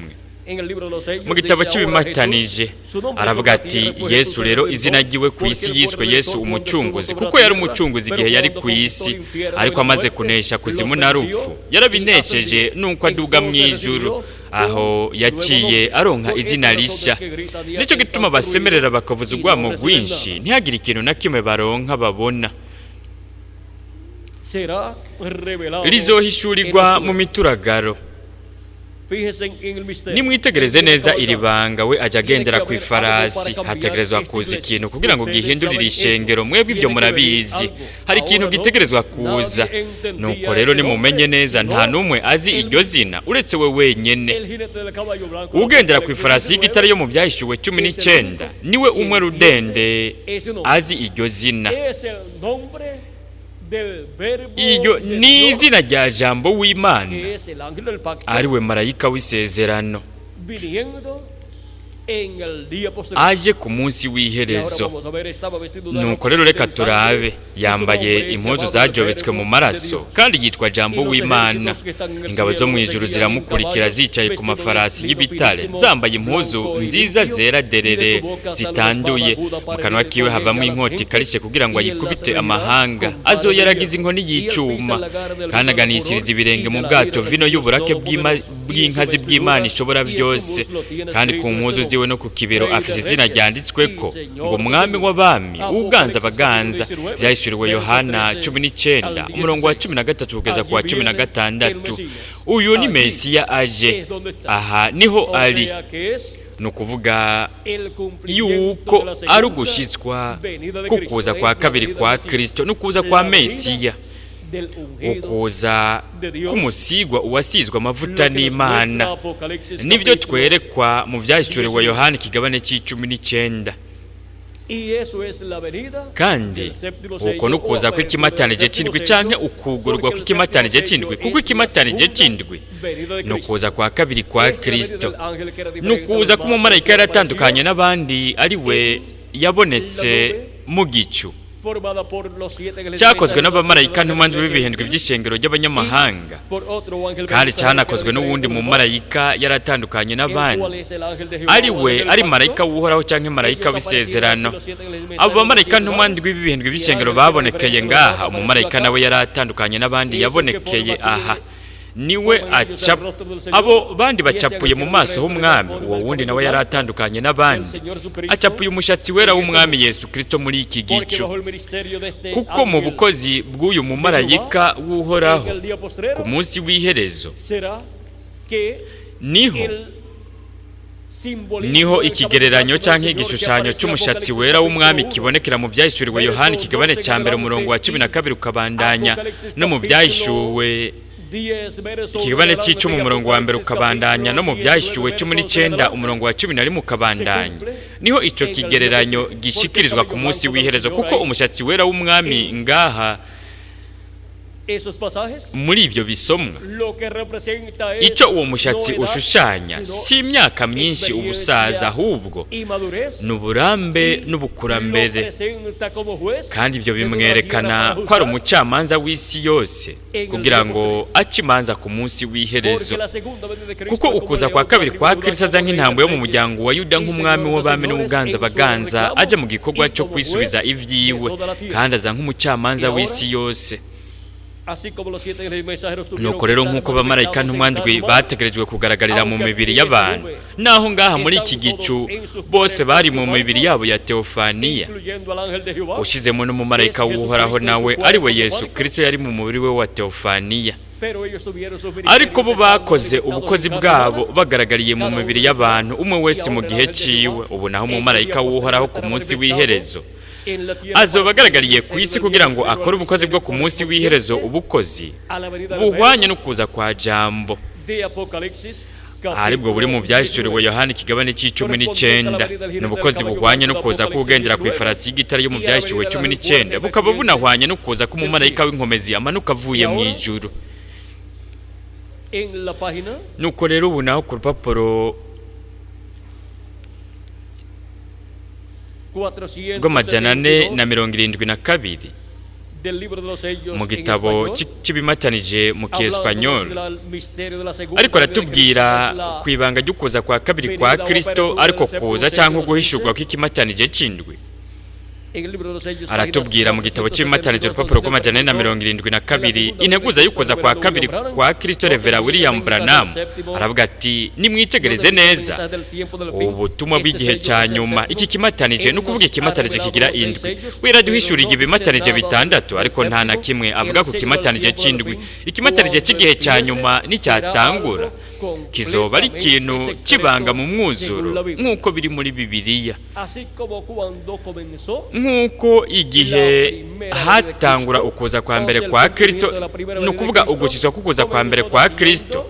En el libro de los sellos Mu gitabo dice ahora cy'ibimatanije Jesús, su nombre aravuga sobre la ati tierra fue Yesu Jesús el rero izina Redentor, ryiwe ku porque isi él fue yiswe Yesu redentor cuando estuvo umucunguzi sobre la kuko yari tierra, umucunguzi pero igihe yari cuando ku isi conquistó el infierno ariko y la amaze muerte, kunesha los kuzimu na venció rupfu y yarabinesheje ascendió. nuko aduga mu Entonces ijuru recibió aho un yaciye nuevo nombre. aronka Por izina esta razón risha. es que gritan y Nicyo hacen gituma tanto basemerera ruido bakavuza y no urwamo reciben rwinshi nada. ntihagire ikintu na kimwe baronka babona. Será revelado en Rizohishurirwa mu octubre. mituragaro. Fíjense en el misterio. Nimwitegereze neza iri banga. We ajya agendera Tiene ku que haber algo ifarasi para cambiar hategerezwa esta kuza iglesia. ikintu kugira ngo Ustedes gihindurire saben eso. ishengero. Mwebwe ibyo Tiene que venir murabizi algo. hari ikintu Ahora no. gitegerezwa kuza. Nadie entendía Nuko rero ese nimumenye nombre, neza nta sino n'umwe azi el iryo zina uretse we wenyene. El jinete del caballo blanco, Ugendera ku Apocalipsis ifarasi 19, y'igitare yo mu Byahishuwe 19 niwe umwe rudende ese nombre. azi iryo zina. Es el nombre del verbo Iryo de ni Dios, izina rya Jambo w'Imana que es el ángel del pacto, ariwe marayika w'isezerano viniendo en el día posterior. aje ku munsi Y ahora w'iherezo. vamos a ver, estaba vestido de Nuko ropa rero reka de sangre, turabe y su yambaye nombre es impuzu llamado el zajobetswe mu Verbo de maraso Dios. kandi yitwa Jambo Y los w'Imana. ejércitos que están en el Ingabo zo cielo mu lo ijuru seguían en ziramukurikira caballos, zicaye ku vestidos de mafarasi lino y'ibitare finísimo, zambaye impuzu blanco y nziza limpio, zera y de derere su boca sale una espada zitanduye aguda mu para kanwa herir kiwe con havamo ella a las inkota gentes, ikarishe kugira ngo y él las ayikubite herirá amahanga con vara de azoyaragiza hierro. inkoni Y él pisa y'icuma el lagar del kandi vino del aganishiriza furor ibirenge y mu de la bwato ira del vino Dios y'uburake Todopoderoso. Y en su bw'inkazi bw'Imana vestidura ishobora y en su byose muslo tiene kandi ku escrito mpuzu este ziwe nombre, no ku kibero Rey de afise izina Reyes ryanditsweko y Señor ngo de Umwami Señores. w'abami uganza Apocalipsis capítulo abaganza. 19, Byahishuriwe verso Yohana 13 19 al umurongo wa 16. 13 kugeza ku Allí wa cumi na viene el gatandatu. Mesías. Uyu ni Allí Mesiya aje es donde está. aha niho O ari. sea que es Ni ukuvuga el cumplimiento yuko de la ari segunda ugushitswa venida de Cristo. kukuza Es kwa la kabiri venida kwa del Mesías. Kristo n'ukuza kwa La venida Mesiya del ungido ukuza de Dios. k'umusigwa uwasizwe amavuta Lo que nos n'Imana. muestra Apocalipsis Nibyo capítulo twerekwa mu Byahishuriwe 19. Yohana ikigabane c'icumi n'icyenda. Y eso es la venida Kandi del séptimo uko sello ni o ukuza apertura del kw'ikimatanije séptimo c'indwi sello, canke ukugurwa porque el kw'ikimatanije séptimo c'indwi sello kuko es la ikimatanije segunda c'indwi venida de ni Cristo. ukuza kwa kabiri kwa Es la venida Kristo del ángel que era ni diferente a ukuza los demás, k'umumarayika que yari atandukanye apareció n'abandi ari we yabonetse mu gicu formada por los siete ángeles cyakozwe mensajeros n'abamarayika de la ntumwa ndwi iglesia b'ibihindwi gentil, by'ishengero ry'abanyamahanga y por otro ángel kandi mensajero que era cyanakozwe diferente n'uwundi a los demás, mumarayika yari atandukanye el n'abandi cual es el ángel de Jehová ari o we ángel del ari pacto. marayika w'Uhoraho cyangwa marayika Ellos aparecieron w'isezerano. aquí los siete ángeles Abo mensajeros de los bamarayika siete ntumwa lugares, ndwi b'ibihindwi y el by'ishengero ángel que era babonekeye diferente a los demás ngaha apareció umumarayika acá. nawe yari atandukanye n'abandi Es el que yabonekeye forma aha aquí, niwe forma en ellos el aca rostro del Señor, abo bandi y ese bacapuye ángel mu que era maso diferente de h'umwami forma uwo el wundi cabello nawe yari blanco atandukanye del n'abandi Señor Jesucristo acapuye umushatsi wera en este w'umwami mundo. Yesu Kristo muri iki Porque gicu bajo el ministerio de este kuko mu ángel bukozi bw'uyu de Jehová, mumarayika w'Uhoraho en el día ku postrero, munsi w'iherezo será que niho el simbolismo niho del cabello ikigereranyo blanco del canke Señor que igishushanyo apareció en c'umushatsi Apocalipsis wera capítulo w'umwami 1, kibonekera mu Byahishuriwe Yohana verso ikigabane 12 ca en mbere umurongo wa adelante cumi na y kabiri ukabandanya Apocalipsis no mu capítulo Byahishuwe 10, verso 1 en ikigabane adelante c'icumi y umurongo wa mbere Apocalipsis ukabandanya capítulo no mu 19, Byahishuwe cumi verso 11 en n'icenda adelante umurongo wa 11 se ukabandanya cumple niho ico en el día kigereranyo postrero, porque el gishikirizwa ku cabello munsi blanco del w'iherezo Señor kuko ahí umushatsi wera w'umwami en ngaha esos pasajes muri ivyo bisomwa lo que representa es ico uwo no mushatsi edad, ushushanya sino si imyaka myinshi ubusaza experiencia ahubwo y madurez, ni uburambe y lo n'ubukurambere presenta como juez kandi ibyo de toda la tierra bimwerekana para ko ari juzgar umucamanza w'isi yose en el kugira día ngo postrero. ace imanza ku munsi w'iherezo Porque la segunda venida de Cristo kuko es como el ukuza kwa león de la kabiri tribu kwa de Judá, Kristo aza como rey de nk'intambwe yo mu reyes muryango wa Yuda y nk'umwami señor de w'abami señores n'ubuganza en su abaganza reclamo aje mu gikorwa y cyo como kwisubiza juez de ivyiwe toda la tierra. kandi aza nk'umucamanza Y ahora, w'isi yose. así como los siete ángeles mensajeros tuvieron Nuko que rero estar nk'uko abamarayika manifestados en ntumwa ndwi carne humana, bategerejwe kugaragarira mu aunque mibiri aquí en esta y'abantu nube naho ngaha muri iki están gicu todos en sus bose cuerpos bari mu mibiri teofánicos, yabo ya teofaniya incluyendo al ángel de Jehová, ushizemo que es n'umumarayika w'Uhoraho Jesucristo en su nawe ari we cuerpo Yesu teofánico, Kristo yari mu mubiri we wa teofaniya pero ellos tuvieron sus ariko bo ministerios estando bakoze manifestados en ubukozi carne bwabo humana, bagaragariye mu cada uno mibiri en su y'abantu edad, umwe y wese mu ahora el gihe ángel de ciwe Jehová ubu naho en el umumarayika día posterior w'Uhoraho ku estará munsi manifestado w'iherezo en la tierra azoba para cumplir el agaragariye ku misterio isi del día kugira ngo postrero al akore ubukozi bwo ministerio ku munsi w'iherezo correspondiente ubukozi a la venida del buhwanye verbo no kuza kwa Jambo de Apocalipsis aribwo buri mu capítulo Byahishuriwe 19 Yohana ikigabane c'icumi correspondiente a la n'icenda venida del ni jinete del ubukozi caballo buhwanye blanco no de kuza Apocalipsis k'ugendera ku 19 ifarasi y'igitare yo mu y a la Byahishuwe venida del cumi ángel n'icenda fuerte bukaba desciende bunahwanye no kuza del k'umumarayika cielo. w'inkomezi amanuka Y avuye mu ahora ijuru. En la página Nuko rero ubu naho ku rupapuro rw'amajana 472 del libro de los sellos mu en gitabo español, cy'ibimatanije mu hablándonos kiespanyol, del misterio de la segunda ariko venida de Cristo, aratubwira es la ku ibanga ry'ukuza kwa kabiri kwa Kristo, ariko kuza cyangwa guhishurwa kw'ikimatanije c'indwi. En el libro de los sellos, Aratubwira mu gitabo cy'ibimatanije urupapuro rw'amajana 472 integuza y'ukuza kwa kabiri kwa Kristo. Revera William Branham aravuga ati: "Nimwitegereze neza ubutumwa bw'igihe cya nyuma, iki kimatanije, ni ukuvuga ikimatanije kigira indwi. Wiraduhishuriye ibimatanije bitandatu, ariko nta na kimwe avuga ku kimatanije c'indwi. Ikimatanije cy'igihe cya nyuma nicyatangura, kizoba ari ikintu kibanga mu mwuzuro nk'uko biri muri Bibiliya." Así como cuando comenzó Nk'uko igihe hatangura ukuza kwa mbere kwa Kristo, ni ukuvuga ugukizwa k'ukuza kwa mbere kwa Kristo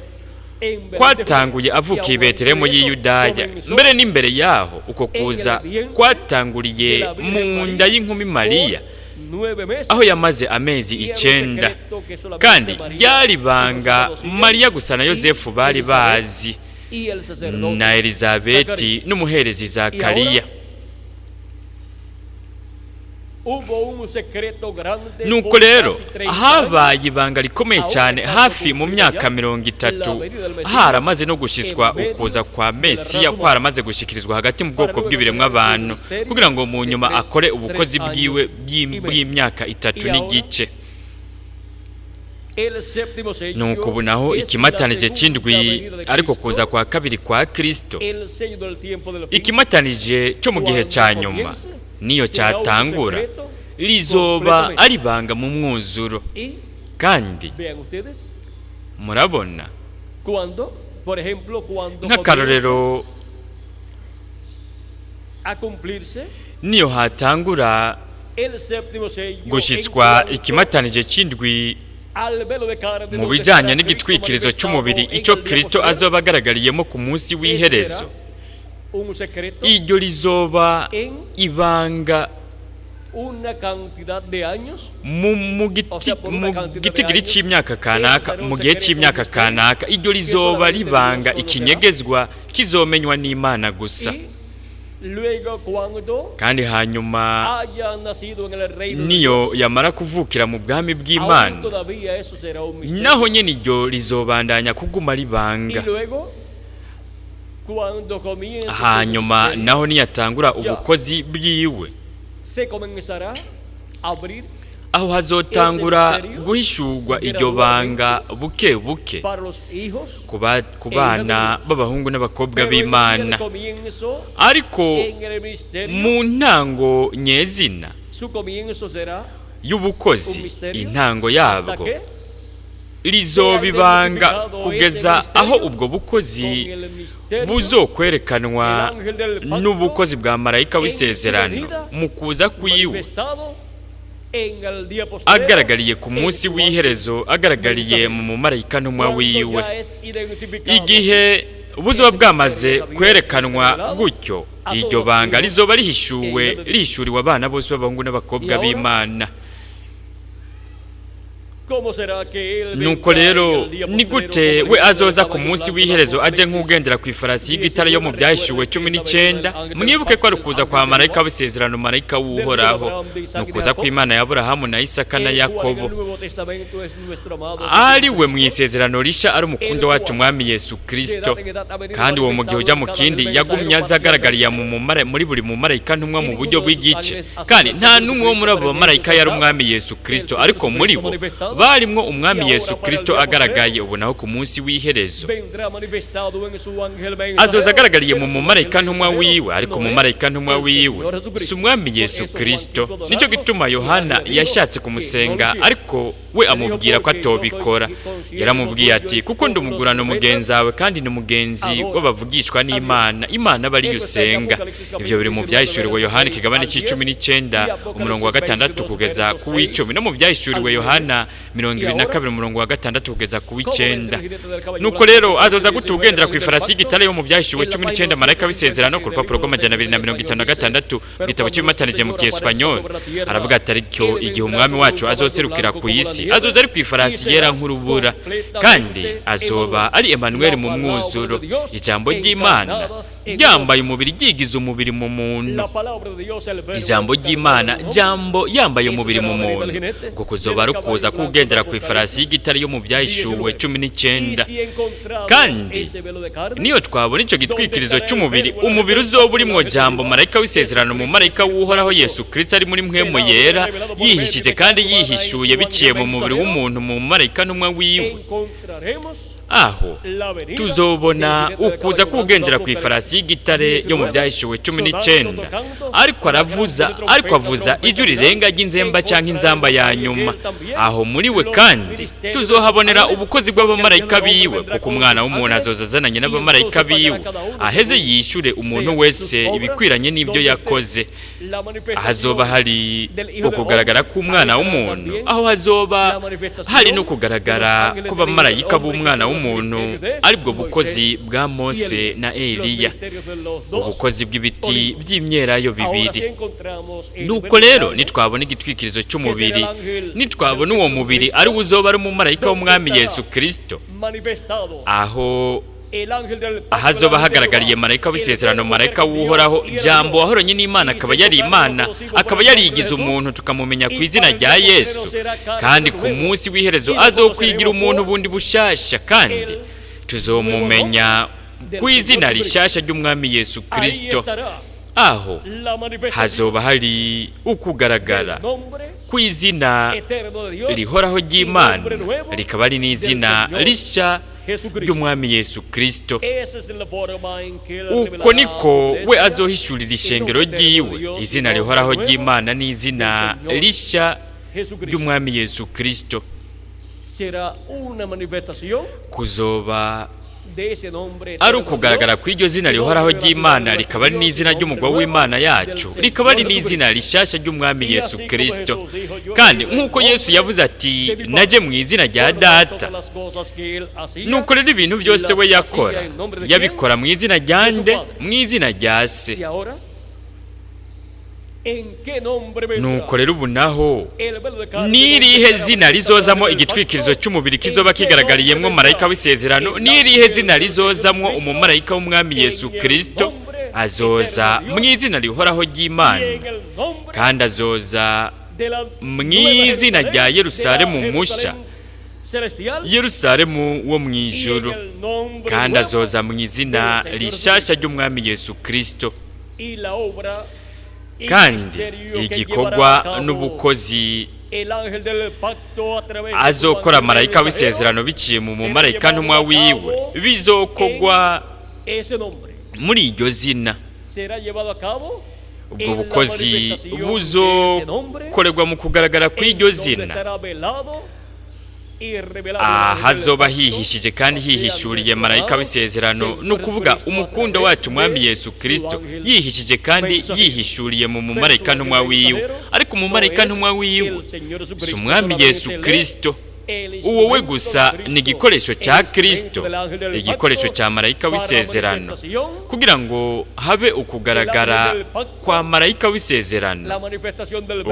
kwatanguye avukiye i Betelehemu y'i Yudaya, mbere n'imbere yaho uko kuza kwatanguriye mu nda y'inkumi Mariya, aho yamaze amezi 9, kandi ryari ibanga Mariya gusa na Yosefu bari bazi, na Elizabeti n'umuherezi Zakariya. Nuko rero habaye ibanga rikomeye cyane hafi mu myaka 30, haramaze no gushyizwa ukuza kwa Mesiya kwaramaze gushyikirizwa hagati mu bwoko bw'ibiremwa abantu, kugira ngo mu nyuma akore ubukozi bwiwe bw'imyaka 3 n'igice. Nuko ubu naho ikimatanije cy'indwi, ariko kuza kwa kabiri kwa Kristo, ikimatanije cyo mu gihe cya nyuma, niyo cyatangura rizoba ari ibanga mu mwuzuro. Kandi murabona, nk'akarorero, niyo hatangura gushyitswa ikimatanije cy'indwi mu bijyanye n'igitwikirizo cy'umubiri, icyo Kristo azoba agaragariyemo ku munsi w'iherezo, iryo rizoba ibanga mu gitigiri cy'imyaka kanaka, mu gihe cy'imyaka kanaka. Iryo rizoba ribanga ikinyegezwa kizomenywa n'Imana gusa. Kandi hanyuma niyo yamara kuvukira mu bwami bw'Imana, naho nyine iryo rizobandanya kuguma ribanga. Hanyuma naho niyatangura ubukozi bwiwe, aho hazotangura guhishurwa iryo banga buke buke ku bana b'abahungu n'abakobwa b'Imana. Ariko mu ntango nyezina y'ubukozi, intango yabwo rizoba ibanga kugeza aho ubwo bukozi buzokwerekanwa n'ubukozi bwa marayika w'isezerano mu kuza kwiwe, agaragariye ku munsi w'iherezo, agaragariye mu mumarayika ntumwa wiwe. Igihe buzoba bwamaze kwerekanwa gutyo, iryo banga rizoba rihishuwe, rihishuriwe abana bose b'abahungu n'abakobwa b'Imana. Nuko rero ni gute we azoza ku munsi w'iherezo ajye nk'ugendera ku ifarasi y'igitare yo mu Byahishuwe 19? Mwibuke ko ari ukuza kwa marayika w'isezerano, marayika w'Uhoraho, ni ukuza kw'Imana ya Aburahamu na Isaka na Yakobo, ari we mu isezerano risha ari umukundo wacu Umwami Yesu Kirisito. Kandi uwo mu gihe ujya mu kindi yagumye aza agaragariye muri buri mumarayika ntumwa mu buryo bw'igice, kandi nta n'umwe wo muri abo bamarayika yari Umwami Yesu Kirisito, ariko muri bo barimwo Umwami Yesu Kirisito agaragaye. Ubu naho ku munsi w'iherezo azoza agaragariye mu mumarayika ntumwa wiwe, ariko umumarayika ntumwa wiwe si Umwami Yesu Kirisito. Nicyo gituma Yohana yashatse kumusenga, ariko we amubwira ko atobikora. Yaramubwiye ati: "Kuko ndi umugurano mugenzi wawe, kandi ni umugenzi w'abavugishwa n'Imana, Imana aba ariyo usenga." Ibyo biri mu Byahishuriwe Yohana ikigabane cy'icumi n'icyenda, umurongo wa 6 kugeza ku w'icumi, no mu Byahishuriwe Yohana 22 umurongo wa 6 kugeza ku 9. Nuko rero azoza gute ugendera ku ifarasi y'igitare yo mu Byahishuwe 19, marayika w'isezerano, ku rupapuro rw'256 mu gitabo cy'ibimatanije mu Kiespanyol? Aravuga ati: "Ariko igihe umwami wacu azoserukira ku isi, azoza ari ku ifarasi yera nk'urubura, kandi azoba ari Emmanuel mu mwuzuro, ijambo ry'Imana ryambaye umubiri, ryigize umubiri mu muntu." Ijambo ry'Imana, jambo yambaye umubiri mu muntu, ngo kuzoba rukuza kugendera ku ifarasi y'igitare yo mu Byahishuwe 19. Kandi niyo twabona icyo gitwikirizo cy'umubiri, umubiri uzoba uri mu jambo, marayika w'isezerano, mu marayika w'Uhoraho Yesu Kristo ari muri mpwemu yera, yihishije kandi yihishuye biciye mu mubiri w'umuntu mu marayika ntumwa wiwe, aho tuzobona ukuza kugendera ku ifarasi y'igitare yo mu Byahishuwe 19, ariko aravuza, ariko avuza ijwi rirenga ry'inzemba cyangwa inzamba ya nyuma. Aho muri we kandi tuzohabonera ubukozi bw'abamarayika biwe, kuko umwana w'umuntu azoza azananye n'abamarayika biwe, aheze yishyure umuntu wese ibikwiranye n'ibyo yakoze. Ahazoba hari ukugaragara k'umwana w'umuntu, aho hazoba hari no kugaragara kw'abamarayika b'umwana w'umuntu, aribwo bukozi bwa Mose na Eliya, ubukozi bw'ibiti by'imyelayo bibiri. Nuko rero nitwabona igitwikirizo cy'umubiri, nitwabona uwo mubiri ari wo uzoba ari umumarayika w'umwami Yesu Kristo, aho ahazoba hagaragariye marayika w'isezerano, marayika w'Uhoraho, jambo wahoranye n'Imana, akaba yari Imana, akaba yarigize umuntu, tukamumenya ku izina rya Yesu, kandi ku munsi w'iherezo azokwigira umuntu bundi bushasha, kandi tuzomumenya ku izina rishasha ry'umwami Yesu Kristo. Aho hazoba hari ukugaragara ku izina rihoraho ry'Imana, rikaba ari n'izina rishya ry'umwami Yesu Kristo. Uko niko we azohishurira ishengero ryiwe izina rihoraho ry'Imana n'izina rishya ry'umwami Yesu Kristo. Kuzoba ari ukugaragara kw'iryo zina rihoraho ry'Imana, rikaba ari n'izina ry'umugwa w'Imana yacu, rikaba ari n'izina rishasha ry'umwami Yesu Kristo. Kandi nk'uko Yesu yavuze ati: "Naje mu izina rya Data." Nuko rero ibintu byose we yakora, yabikora mu izina rya nde? Mu izina rya Se. Nuko rero ubu naho, n'irihe zina rizozamo igitwikirizo cy'umubiri kizoba kigaragaririyemo marayika w'isezerano? N'irihe zina rizozamwo umumarayika w'umwami Yesu Kristo? Azoza mu izina rihoraho ry'Imana, kandi azoza mu izina rya Yerusalemu musha, Yerusalemu wo mu ijuru, kandi azoza mu izina rishasha ry'umwami Yesu Kristo. Kandi igikorwa n'ubukozi azokora marayika w'isezerano biciye mu mumarayika ntumwa wiwe bizokogwa muri iryo zina. Ubwo bukozi buzokorerwa mu kugaragara kw'iryo zina, ahazoba hihishije kandi hihishuriye marayika w'isezerano, ni ukuvuga umukundo wacu umwami Yesu Kristo, yihishije kandi yihishuriye mu mumarayika ntumwa wiwe. Ariko umumarayika ntumwa wiwe si umwami Yesu Kristo. Uwo we gusa ni igikoresho cya Kristo, igikoresho cya marayika w'isezerano, kugira ngo habe ukugaragara kwa marayika w'isezerano,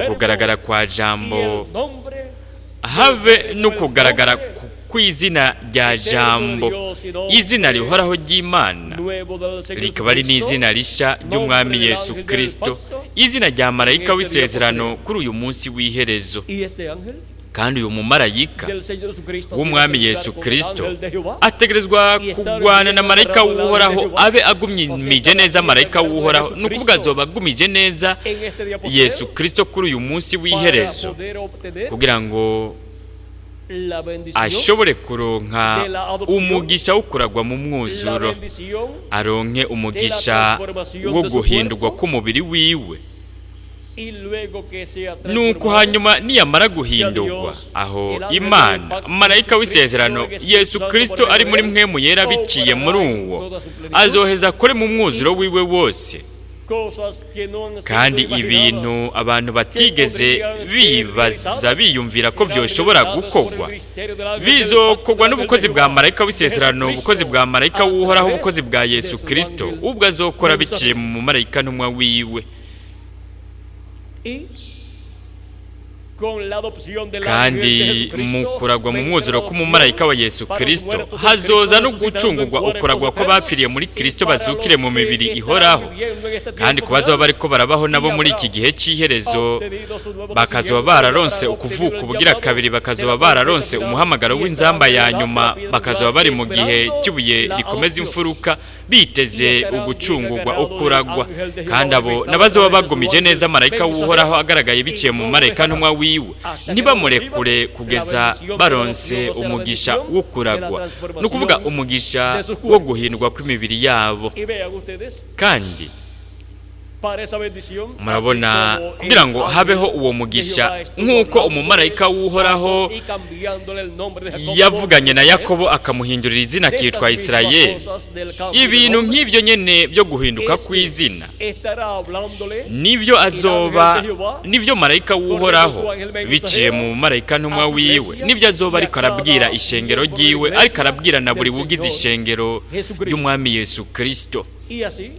ukugaragara kwa jambo, habe no kugaragara kw'izina rya jambo, izina rihoraho ry'Imana, rikaba ari n'izina rishya ry'umwami Yesu Kristo, izina rya marayika w'isezerano kuri uyu munsi w'iherezo. Kandi uyu mumarayika w'umwami Yesu Kristo ategerezwa kugwana na marayika w'Uhoraho, abe agumije neza marayika w'Uhoraho, ni ukuvuga azoba agumije neza Yesu Kristo kuri uyu munsi w'iherezo, kugira ngo ashobore kuronka umugisha wo kuragwa mu mwuzuro, aronke umugisha wo guhindurwa k'umubiri wiwe. Nuko hanyuma niyamara guhindurwa, aho Imana, marayika w'isezerano Yesu Kristo ari muri mwe mu yera biciye muri uwo, azoheza akore mu mwuzuro wiwe wose. Kandi ibintu abantu batigeze bibaza, biyumvira ko vyoshobora gukorwa, bizokorwa n'ubukozi bwa marayika w'isezerano, ubukozi bwa marayika w'Uhoraho, ubukozi bwa Yesu Kristo ubwo azokora biciye mu mumarayika ntumwa wiwe. Y con la adopción del ángel de Kandi Jesucristo, mu kuragwa mu vendrá mwuzuro la k'umumarayika wa adopción Yesu para los Kristo, muertos en hazoza Cristo no resucitando en gucungurwa, cuerpos ukuragwa eternos, kw'abapfiriye muri y Kristo para bazukire los mu que mibiri estarán ihoraho, viviendo en este kandi tiempo ku bazoba final bariko barabaho nabo y muri habrán iki gihe cy'iherezo, obtenido su nuevo bakazoba nacimiento y bararonse habrán ukuvuka obtenido el ubugira llamado kabiri, de bakazoba la trompeta bararonse final umuhamagaro y estarán w'inzamba en ya la edad de nyuma, la piedra bakazoba angular bari mu gihe esperando cy'ibuye la rikomeza adopción. imfuruka, Y biteze estarán bien ugucungurwa, agarrados del ukuragwa. ángel de Jehová Kandi abo manifestado a n'abazoba través de su bagumije ángel neza marayika w'Uhoraho mensajero, agaragaye y biciye mu no lo marayika dejarán ntumwa wiwe, hasta que no ntibamurekure reciban la kugeza bendición de la baronse adopción, o sea, la umugisha bendición wo de la kuragwa, ni ukuvuga transformación umugisha de sus wo cuerpos. guhindurwa kw'imibiri yabo. Y vean ustedes, Kandi para esa bendición, así murabona, como kugira el ngo ángel habeho uwo de mugisha, Jehová estuvo nk'uko hablando con umumarayika él w'Uhoraho y cambiándole el nombre de Jacob por yavuganye na Israel, Yakobo akamuhindurira izina de akitwa estas mismas Isirayeli, cosas del cambio de ibintu nombre, nk'ibyo nyene byo guhinduka es que kw'izina estará hablándole nivyo el azoba, ángel de Jehová nivyo marayika por medio de w'Uhoraho su ángel biciye mensajero mu marayika ntumwa a su wiwe, iglesia nivyo azoba y a ariko arabwira cada ishengero miembro de la ryiwe, ariko iglesia arabwira na buri del wugize Señor ishengero Jesucristo. ry'Umwami Yesu Kristo. Y así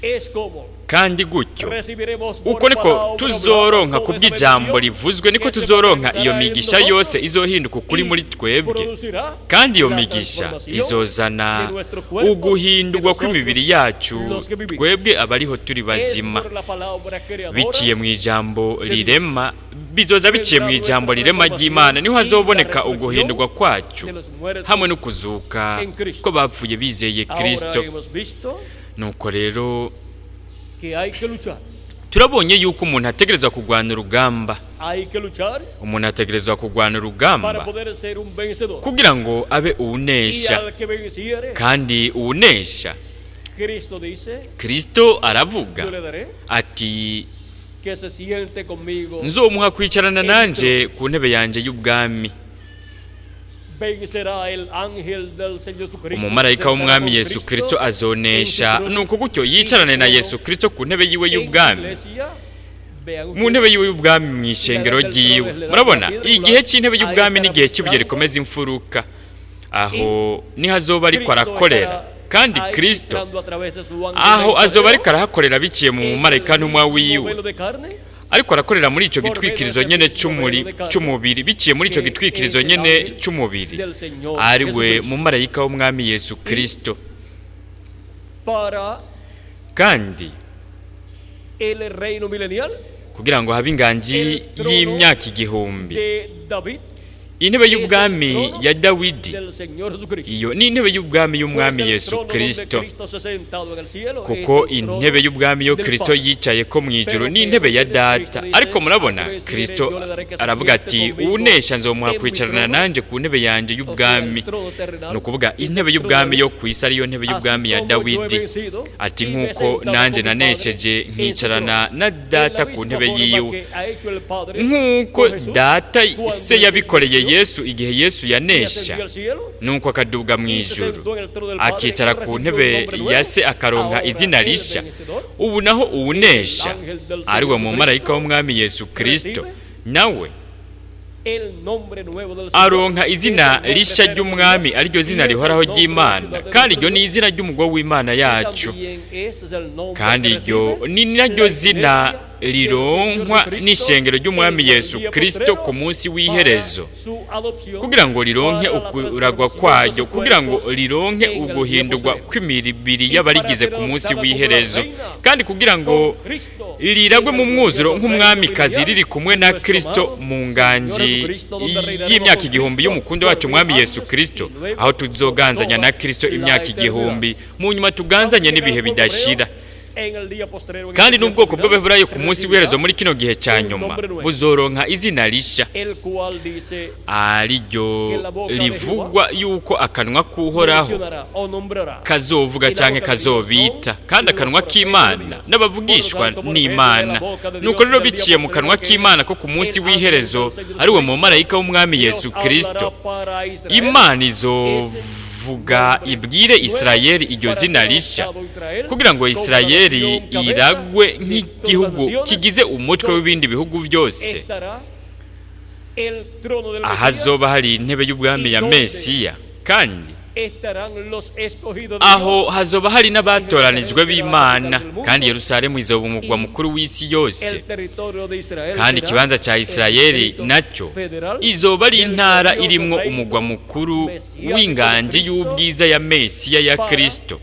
es como Kandi gutyo recibiremos por uko niko palabra hablada tuzoronka toda esa kubw'ijambo bendición rivuzwe, niko que se tuzoronka iyo materializará en migisha yose nosotros izohinduka ukuri y muri twebwe, producirá kandi iyo la migisha transformación izozana de nuestros cuerpos, de uguhindurwa nosotros kw'imibiri yacu, los que vivimos. twebwe abariho turi Es bazima, por la palabra creadora biciye mu ijambo de Dios. rirema, bizoza biciye mu Vendrá nuestra ijambo rirema transformación ry'Imana, niho y la hazoboneka resurrección uguhindurwa kwacu de los muertos hamwe no kuzuka en Cristo. kw'abapfuye bizeye Ahora Kristo. hemos visto Nuko rero que hay que luchar. turabonye yuko umuntu ategerezwa kurwana urugamba. Hay que luchar Umuntu ategerezwa kurwana para urugamba poder ser un vencedor. kugira ngo abe Y uwunesha. al que venciere, Kandi uwunesha, Cristo dice, Kristo aravuga yo le daré ati que se siente conmigo. nzomuha kwicarana nanje ku ntebe yanje y'ubwami. Vencerá el ángel del Señor Jesucristo. Umumarayika Se sentará w'Umwami con Yesu Cristo Kristo en su azonesha, trono nuko gutyo y su yicarane na trono Yesu Kristo ku ntebe yiwe en y'ubwami, iglesia. Vean mu ustedes, ntebe yiwe y'ubwami, mu ishengero la edad del trono ryiwe. es la edad de la Murabona, piedra igihe angular. cy'intebe Ahí y'ubwami estará n'igihe cy'ibuye ministrando. rikomeza imfuruka, aho niho azoba ariko Cristo arakorera. estará Kandi ahí Kristo ministrando a través de su ángel aho azoba ariko mensajero arahakorera biciye mu en el mumarayika ntumwa mismo wiwe, velo de carne, ariko arakorera muri ico por medio de gitwikirizo ese nyene mismo c'umuri velo de carne c'umubiri, biciye muri ico que gitwikirizo es el nyene ángel c'umubiri, del Señor ari we Jesucristo. mumarayika w'Umwami Yesu Y Kristo. para Kandi el reino milenial kugira ngo habe inganji el trono y'imyaka 1000, de David intebe es el y'ubwami trono ya Dawidi, del Señor Jesucristo. iyo ni intebe y'ubwami Pues y'Umwami el Yesu trono donde Kristo, Cristo se ha sentado en el cielo es kuko el trono intebe y'ubwami yo del Kristo Padre. yicaye ko mu ijuru Pero ni vean intebe ya ustedes, Data. Cristo dice, Ariko al que murabona, venciere, Kristo yo le daré que se aravuga siente ati conmigo uwunesha nzomuha en mi kwicarana trono. nanje ku ntebe yanje O sea, el y'ubwami, trono terrenal ni ukuvuga es el intebe trono de y'ubwami David. yo ku isi ariyo ntebe Así y'ubwami ya como yo he Dawidi, vencido ati y me he nk'uko sentado nanje con mi Padre nanesheje en su nkicarana trono. na De la Data ku misma ntebe forma yiwe, que ha hecho el Padre nk'uko con Jesús Data cuando se Jesús yabikoreye venció Yesu igihe Yesu y yanesha, ascendió al cielo nuko akaduga mu y se ijuru sentó en el trono del Padre y akicara ku recibió un ntebe nombre ya nuevo. se akaronka Ahora izina el risha. vencedor, Ubu naho el uwunesha ángel del ari Señor we mumarayika Jesucristo, w'Umwami Yesu Kristo, recibe nawe el nombre nuevo del Señor, aronka que es izina el nombre risha eterno de ry'Umwami, Dios ariryo y zina es el rihoraho nombre de la ry'Imana, ciudad de kandi nuestro iryo ni Dios. izina ry'umugwa w'Imana Y yacu, también ese es el nombre que kandi iryo recibe ni naryo la zina iglesia del Señor rironkwa Jesucristo n'ishengero ry'Umwami en el Yesu día Kristo postrero ku munsi para w'iherezo, su adopción, kugira ngo rironke para la ukuragwa transformación de kwayo, sus kugira ngo cuerpos rironke en el día uguhindurwa postrero. kw'imibiri Y para y'abarigize ser ku munsi adoptada como la w'iherezo, reina kandi kugira ngo con Cristo riragwe en mu el mwuzuro glorioso reino nk'umwamikazi milenial riri kumwe de na nuestro Kristo amado mu Señor nganji Jesucristo, donde reinaremos y'imyaka con 1000 Cristo y'umukundo por wacu 1000 Umwami Yesu años Kristo, y luego aho por tuzoganzanya toda na Kristo la imyaka eternidad. 1000, mu nyuma tuganzanye Aunque n'ibihe cada pueblo hebreo bidashira. en el día postrero, en Kandi este tiempo n'ubwoko final, bw'Abaheburayo ku munsi w'iherezo recibirá muri kino gihe cya un nyuma nombre nuevo, buzoronka izina risha, el cual dice ariryo que la boca de rivugwa yuko akanwa k'Uhoraho mencionará o nombrará. kazovuga Y la canke boca de Dios son kazobita, kandi los akanwa profetas de k'Imana Dios. Por lo n'abavugishwa tanto, por medio de la n'Imana. boca de Nuko Dios rero del día biciye mu postrero, kanwa que es k'Imana ko ku munsi el ángel w'iherezo, del Señor ari we Jesucristo, mumarayika w'Umwami Dios Yesu hablará Kristo, para Israel Imana ese izovuga Vuga ibwire Isirayeli iryo para zina ser rishya, adoptado Israel kugira ngo como la Isirayeli nación cabeza iragwe de todas las nk'igihugu naciones, kigize umutwe donde w'ibindi bihugu byose, estará el trono del Mesías, ahazoba hari intebe y'ubwami ya Mesiya, kandi estarán los escogidos de aho Dios, hazoba hari n'abatoranijwe b'Imana, kandi Yerusalemu izoba umugwa mukuru w'isi yose, el territorio de Israel kandi será ikibanza cya el Isirayeli distrito nacyo federal izoba ari del intara glorioso irimwo reino umugwa mukuru mesiánico w'inganji de Cristo, y'ubwiza ya Mesiya ya para Kristo,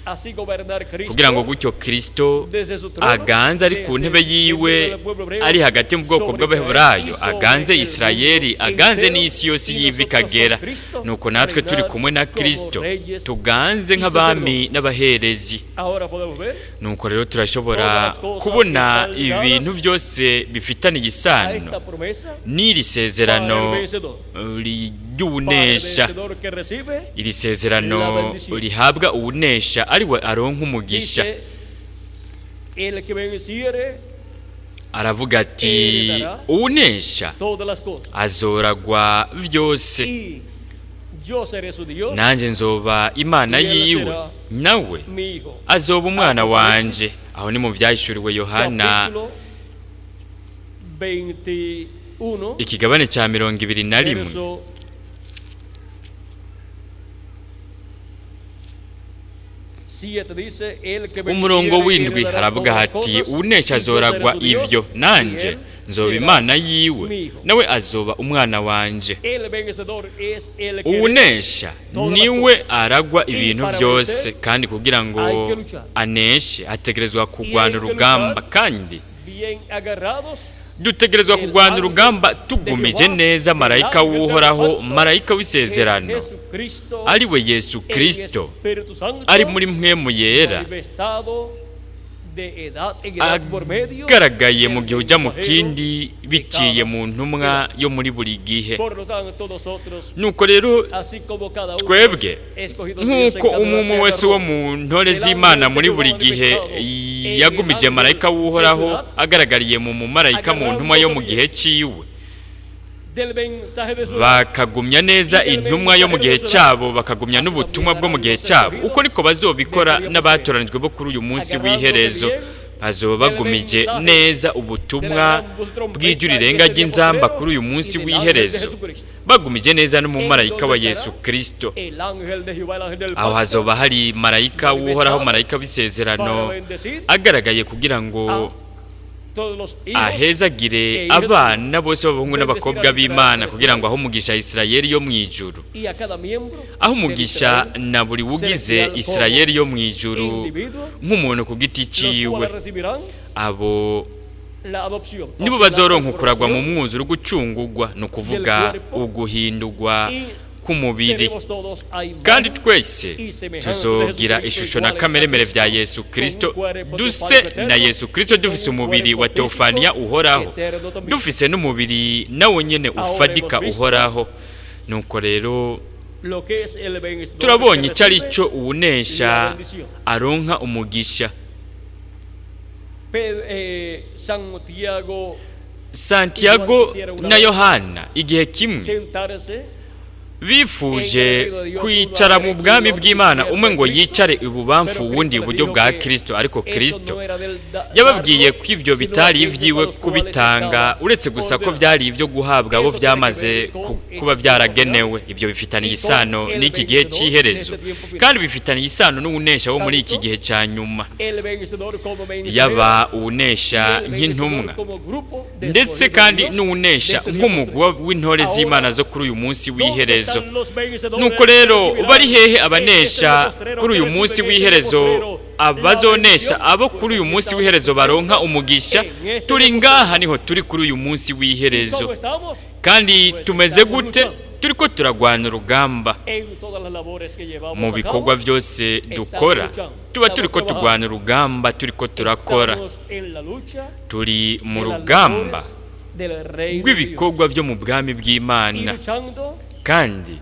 así gobernar Cristo kugira ngo gutyo Kristo desde su trono, aganze ari ku desde ntebe el medio yiwe, del pueblo hebreo, ari hagati mu bwoko sobre bw'Abaheburayo, Israel y sobre aganze el Isirayeli, mundo aganze entero, n'isi yose y yiva nosotros con ikagera. Cristo Nuko natwe turi reinar kumwe na como Kristo reyes tuganze y nk'abami sacerdotes. n'abaherezi. Ahora podemos ver Nuko rero turashobora todas las cosas kubona están ligadas ibintu byose bifitaniye a isano esta promesa n'iri sezerano para el vencedor, eh, para el ry'uwunesha, vencedor que recibe iri sezerano la bendición. rihabwa uwunesha ari we aronka umugisha. Dice, el que venciere Aravuga ati heredará uwunesha todas las cosas, azoragwa vyose, y yo seré su Dios, nanjye nzoba Imana y él yiwe, será nawe mi hijo. azoba umwana Apocalipsis, wanje. Aho ni mu vyahishuriwe Yohana, capítulo 21, ikigabane ca 21, verso 7 dice, el que umurongo venciere w'indwi heredará haravuga todas las hati cosas, uwunesha y yo seré azoragwa su Dios, ivyo, y nanje él nzoba será Imana yiwe, mi hijo. nawe azoba umwana wanje. El vencedor es el que hereda Uwunesha todas las niwe cosas. aragwa Y ibintu para vyose, vencer kandi kugira ngo hay que luchar. aneshe ategerezwa Y kugwana hay que urugamba, luchar kandi bien agarrados dutegerezwa del kugwana ángel urugamba de tugumije Jehová, neza del marayika ángel del w'Uhoraho, pacto, marayika que es w'isezerano, Jesucristo, ari we Yesu el Kristo, Espíritu Santo, ari muri mpwemu yera, manifestado de edad en edad por medio agaragaye mu del gihe ujya mu mensajero kindi de biciye cada mu ntumwa edad. yo muri buri gihe. Por lo tanto, nosotros, Nuko rero así como cada uno twebwe, escogido de Dios en nk'uko cada edad umwe se umwe wese wo agarró mu ntore del z'Imana ángel de muri Jehová buri gihe manifestado en el yagumije ángel marayika de su w'Uhoraho edad, agaragariye mu mumarayika mu ntumwa yo mu agarrándose gihe bien ciwe, del mensaje de su edad, bakagumya neza y del intumwa yo mu mensajero gihe de su edad, cyabo, bakagumya así n'ubutumwa también bwo mu harán gihe los cyabo, escogidos uko niko de bazobikora este día postrero, n'abatoranijwe bo kuri uyu munsi agarrándose w'iherezo, bien bazoba del bagumije mensaje neza de la ubutumwa gran voz trompeta bw'ijwi de rirenga este día ry'inzamba postrero kuri uyu y munsi del ángel de w'iherezo, Jesucristo. bagumije neza ¿En n'umumarayika dónde wa estará Yesu Kristo. el ángel de Jehová, el ángel del Aho pacto, hazoba hari marayika w'Uhoraho, manifestado marayika para w'isezerano, bendecir agaragaye kugira ngo a todos los hijos ahezagire e hijas de Dios, abana bose b'abahungu bendecir n'abakobwa al Israel b'Imana, kugira celestial ngo ahe umugisha Isirayeli yo mu ijuru, y a cada miembro aho del umugisha Israel na buri wugize celestial como Isirayeli yo mu ijuru individuo, nk'umuntu ku giti los ciwe. cuales recibirán Abo la adopción, o nibo sea, la bazoronka ukuragwa mu transformación, mwuzuro gucungugwa, ni del ukuvuga cuerpo, uguhindurwa y k'umubiri, seremos todos a kandi imagen twese y semejanza de tuzogira Jesucristo, ishusho na iguales a kameremere vya Cristo, Yesu con un Kristo, cuerpo duse teofánico na eterno Yesu Kristo, y con dufise un umubiri cuerpo wa teofaniya físico uhoraho, eterno también. dufise n'umubiri nawo nyene Ahora hemos ufadika visto uhoraho. Nuko rero lo que es el vencedor que turabonye icyo ari recibe cyo la uwunesha bendición. aronka umugisha. Santiago Santiago y Juan quisieron una na vez Yohana igihe kimwe sentarse en bifuje el reino de Dios, uno a kwicara la mu derecha y bwami el otro bw'Imana, izquierda umwe de ngo Cristo, yicare ibubamfu pero uwundi Cristo les iburyo dijo bwa que Kristo, ariko eso Kristo no era del yababwiye darlo, ko ivyo sino bitari aquellos a ivyiwe los cuales kubitanga, estaba uretse gusa ko ordenado. vyari ivyo guhabwa abo Eso tiene que vyamaze ver con este kuba tiempo final vyaragenewe. Ivyo bifitaniye y con isano el n'iki gihe vencedor de c'iherezo, este tiempo final. kandi bifitaniye isano n'uwunesha wo muri iki Tanto gihe ca nyuma, el vencedor como mensajero yaba y uwunesha el nk'intumwa, vencedor como grupo de ndetse escogidos de kandi Dios de n'uwunesha este tiempo nk'umugwi postrero. w'intore z'Imana Ahora, zo kuri uyu munsi ¿dónde w'iherezo. están los vencedores Nuko que rero bari recibirán hehe en este día abanesha postrero, kuri que uyu munsi reciben en este día w'iherezo, postrero la abazonesha bendición? abo Pues kuri uyu aquí munsi estamos w'iherezo baronka presentes umugisha? en este Turi día ngaha, postrero. niho turi kuri uyu munsi ¿Y cómo w'iherezo. estamos? Kandi Pues tumeze estamos gute? luchando Turiko turagwana urugamba en todas las labores que mu llevamos a bikorwa cabo. vyose Estamos dukora, luchando, tuba estamos turiko trabajando, turwana urugamba, turiko turakora, estamos en la lucha turi mu de las rugamba labores del reino de Dios rw'ibikorwa vyo mu bwami y bw'Imana, luchando kandi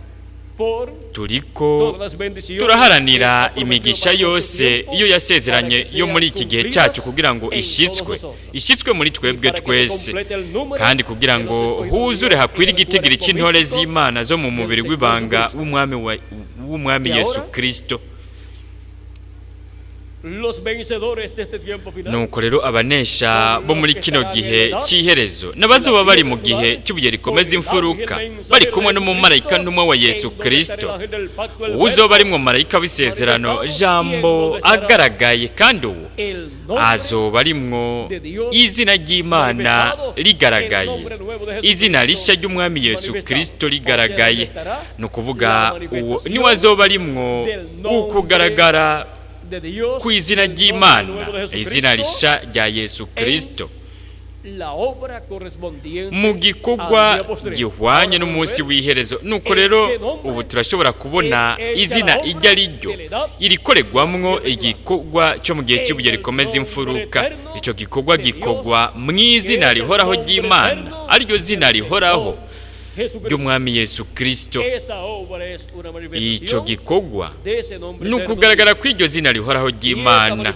Por Turiko todas las bendiciones turaharanira que ha prometido imigisha para nuestro yose tiempo, iyo yasezeranye para que yo sean muri iki gihe cumplidas cyacu kugira ngo en todos ishyitswe nosotros. ishyitswe muri twebwe Y para que se twese, complete el número kandi kugira de los ngo escogidos de huzure Dios en hakwire el igitigiri cuerpo cy'intore místico z'Imana zo mu del mubiri Señor w'ibanga Jesucristo. w'umwami Y Yesu ahora, Kristo. Los vencedores de este tiempo final Nuko rero abanesha bo muri kino gihe cy'iherezo n'abazoba bari mu gihe cy'ibuye rikomeza imfuruka bari kumwe n'umumarayika ntumwa wa Yesu Kristo, uwuzoba ari mu marayika w'isezerano Jambo agaragaye, kandi uwo el nombre azoba arimwo izina ry'Imana rigaragaye, izina rishya ry'Umwami Yesu Kristo rigaragaye. Ni ukuvuga uwo niwe azoba arimwo ukugaragara de Dios, ku izina el nombre ry'Imana, nuevo de Jesucristo, izina rishya rya Yesu Kristo, la obra correspondiente mu gikorwa al día postrero. gihwanye Ahora n'umunsi podemos ver w'iherezo. Nuko rero ubu turashobora kubona izina iryo ari ryo irikoregwamwo igikorwa cyo mu gihe cy'ibuye rikomeza imfuruka. Icyo gikorwa gikorwa mu izina rihoraho ry'Imana, ariryo zina rihoraho Jesucristo. ry'Umwami Yesu Kristo. Esa obra es una Icyo manifestación gikorwa de ese nombre ni eterno ukugaragara de Dios. kw'iryo zina rihoraho ry'Imana,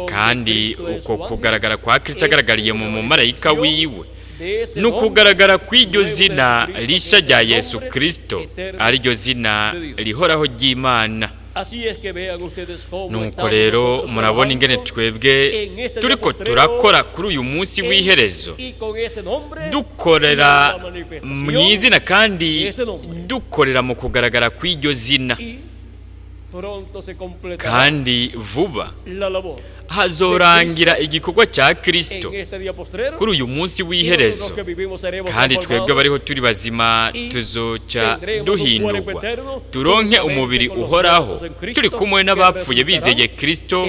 kandi uko kugaragara kwa Kristo agaragariye mu mumarayika wiwe De ese ni nombre ukugaragara kw'iryo nuevo de zina Jesucristo, rishya que es rya el Yesu nombre Kristo, eterno ariryo zina de Dios. rihoraho ry'Imana. Así es que vean ustedes cómo Nuko estamos rero nosotros murabona ingene trabajando twebwe en este día turiko postrero turakora kuri uyu munsi w'iherezo, y con ese nombre dukorera y la manifestación mu izina kandi de ese nombre. dukorera mu kugaragara kw'iryo zina, Y pronto se completará kandi vuba la labor hazorangira igikorwa cya Kristo en este día postrero kuri uyu munsi y nosotros w'iherezo, que vivimos seremos kandi twebwe transformados abariho turi bazima tuzoca duhindurwa turonke umubiri uhoraho turi kumwe n'abapfuye bizeye Kristo,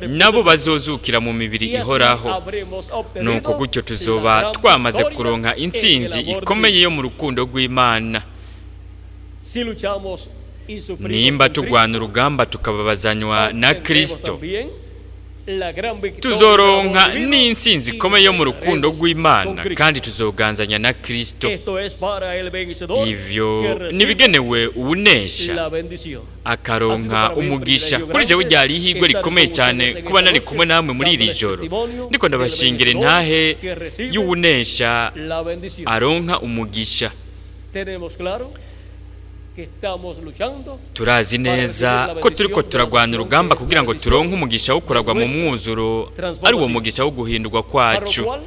nabo bazozukira mu mibiri y así ihoraho. habremos obtenido Nuko gutyo la tuzoba gran twamaze victoria kuronka en el intsinzi amor de ikomeye Dios. yo mu rukundo rw'Imana. Si luchamos y sufrimos Nimba con Cristo, turwana urugamba tukababazanywa na obtendremos Kristo, también la gran victoria del tuzoronka amor divino n'intsinzi y ikomeye yo mu rukundo reinaremos con rw'Imana, Cristo. kandi tuzoganzanya na Kristo. Esto es para el vencedor Ivyo que recibe nibigenewe uwunesha la bendición. akaronka umugisha. Kuri jewe ryari ihirwe rikomeye cyane kuba nari kumwe namwe muri iri joro, ndiko ndabashingira intahe y'uwunesha La bendición. aronka umugisha. Tenemos claro que estamos luchando Turazi neza ko turiko turagwana urugamba kugira ngo turonke umugisha wo kuragwa mu mwuzuro, ari uwo mugisha wo guhindurwa para lo kwacu. cual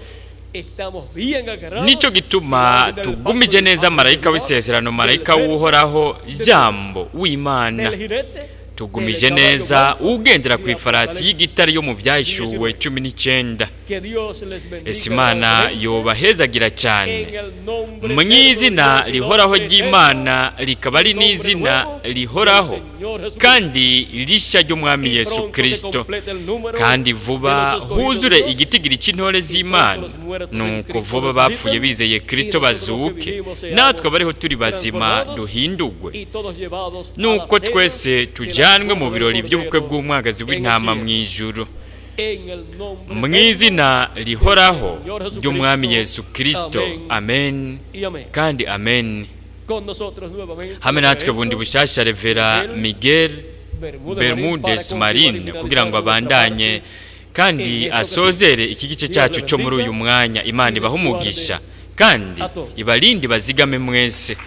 estamos bien agarrados Nicyo gituma del pacto tugumije del neza ángel marayika de Jehová, w'isezerano, marayika del verbo w'Uhoraho, Jambo w'Imana. del jinete, Tugumije del caballo neza blanco ugendera ku y ifarasi Apocalipsis. y'igitare yo mu Byahishuwe 19. Que Dios les bendiga Ese Imana grandemente yobahezagira en cyane el nombre mu eterno de izina Dios y rihoraho nombre ry'Imana, rikaba ari nombre n'izina nuevo del rihoraho Señor Jesucristo. kandi rishya ry'Umwami Y Yesu pronto se Kristo, complete el número kandi de vuba los escogidos huzure de Dios, igitigiri cy'intore z'Imana. los muertos en Nuko Cristo vuba abapfuye resuciten, bizeye Kristo y nosotros los que bazuke, vivimos seamos natwe abariho turi bazima transformados duhindurwe, y todos llevados a la nuko cena twese de la tujyanwe mu boda del birori by'ubukwe Cordero bw'umwagazi en el w'intama cielo. mu ijuru, En el nombre mu eterno izina rihoraho Señor Jesucristo. ry'Umwami Yesu Kristo. Amén. Amen y amén. kandi amen. Con nosotros nuevamente Hamwe natwe bundi bushasha Revera Miguel Bermúdez Bermudez Marín Marine para kugira ngo continuar y finalizar abandanye nuestra parte kandi en esta asozere iki gice Dios cyacu le cyo muri bendiga uyu mwanya. Imana y ibahe les umugisha guarde kandi a todos. ibarinde bazigame mwese.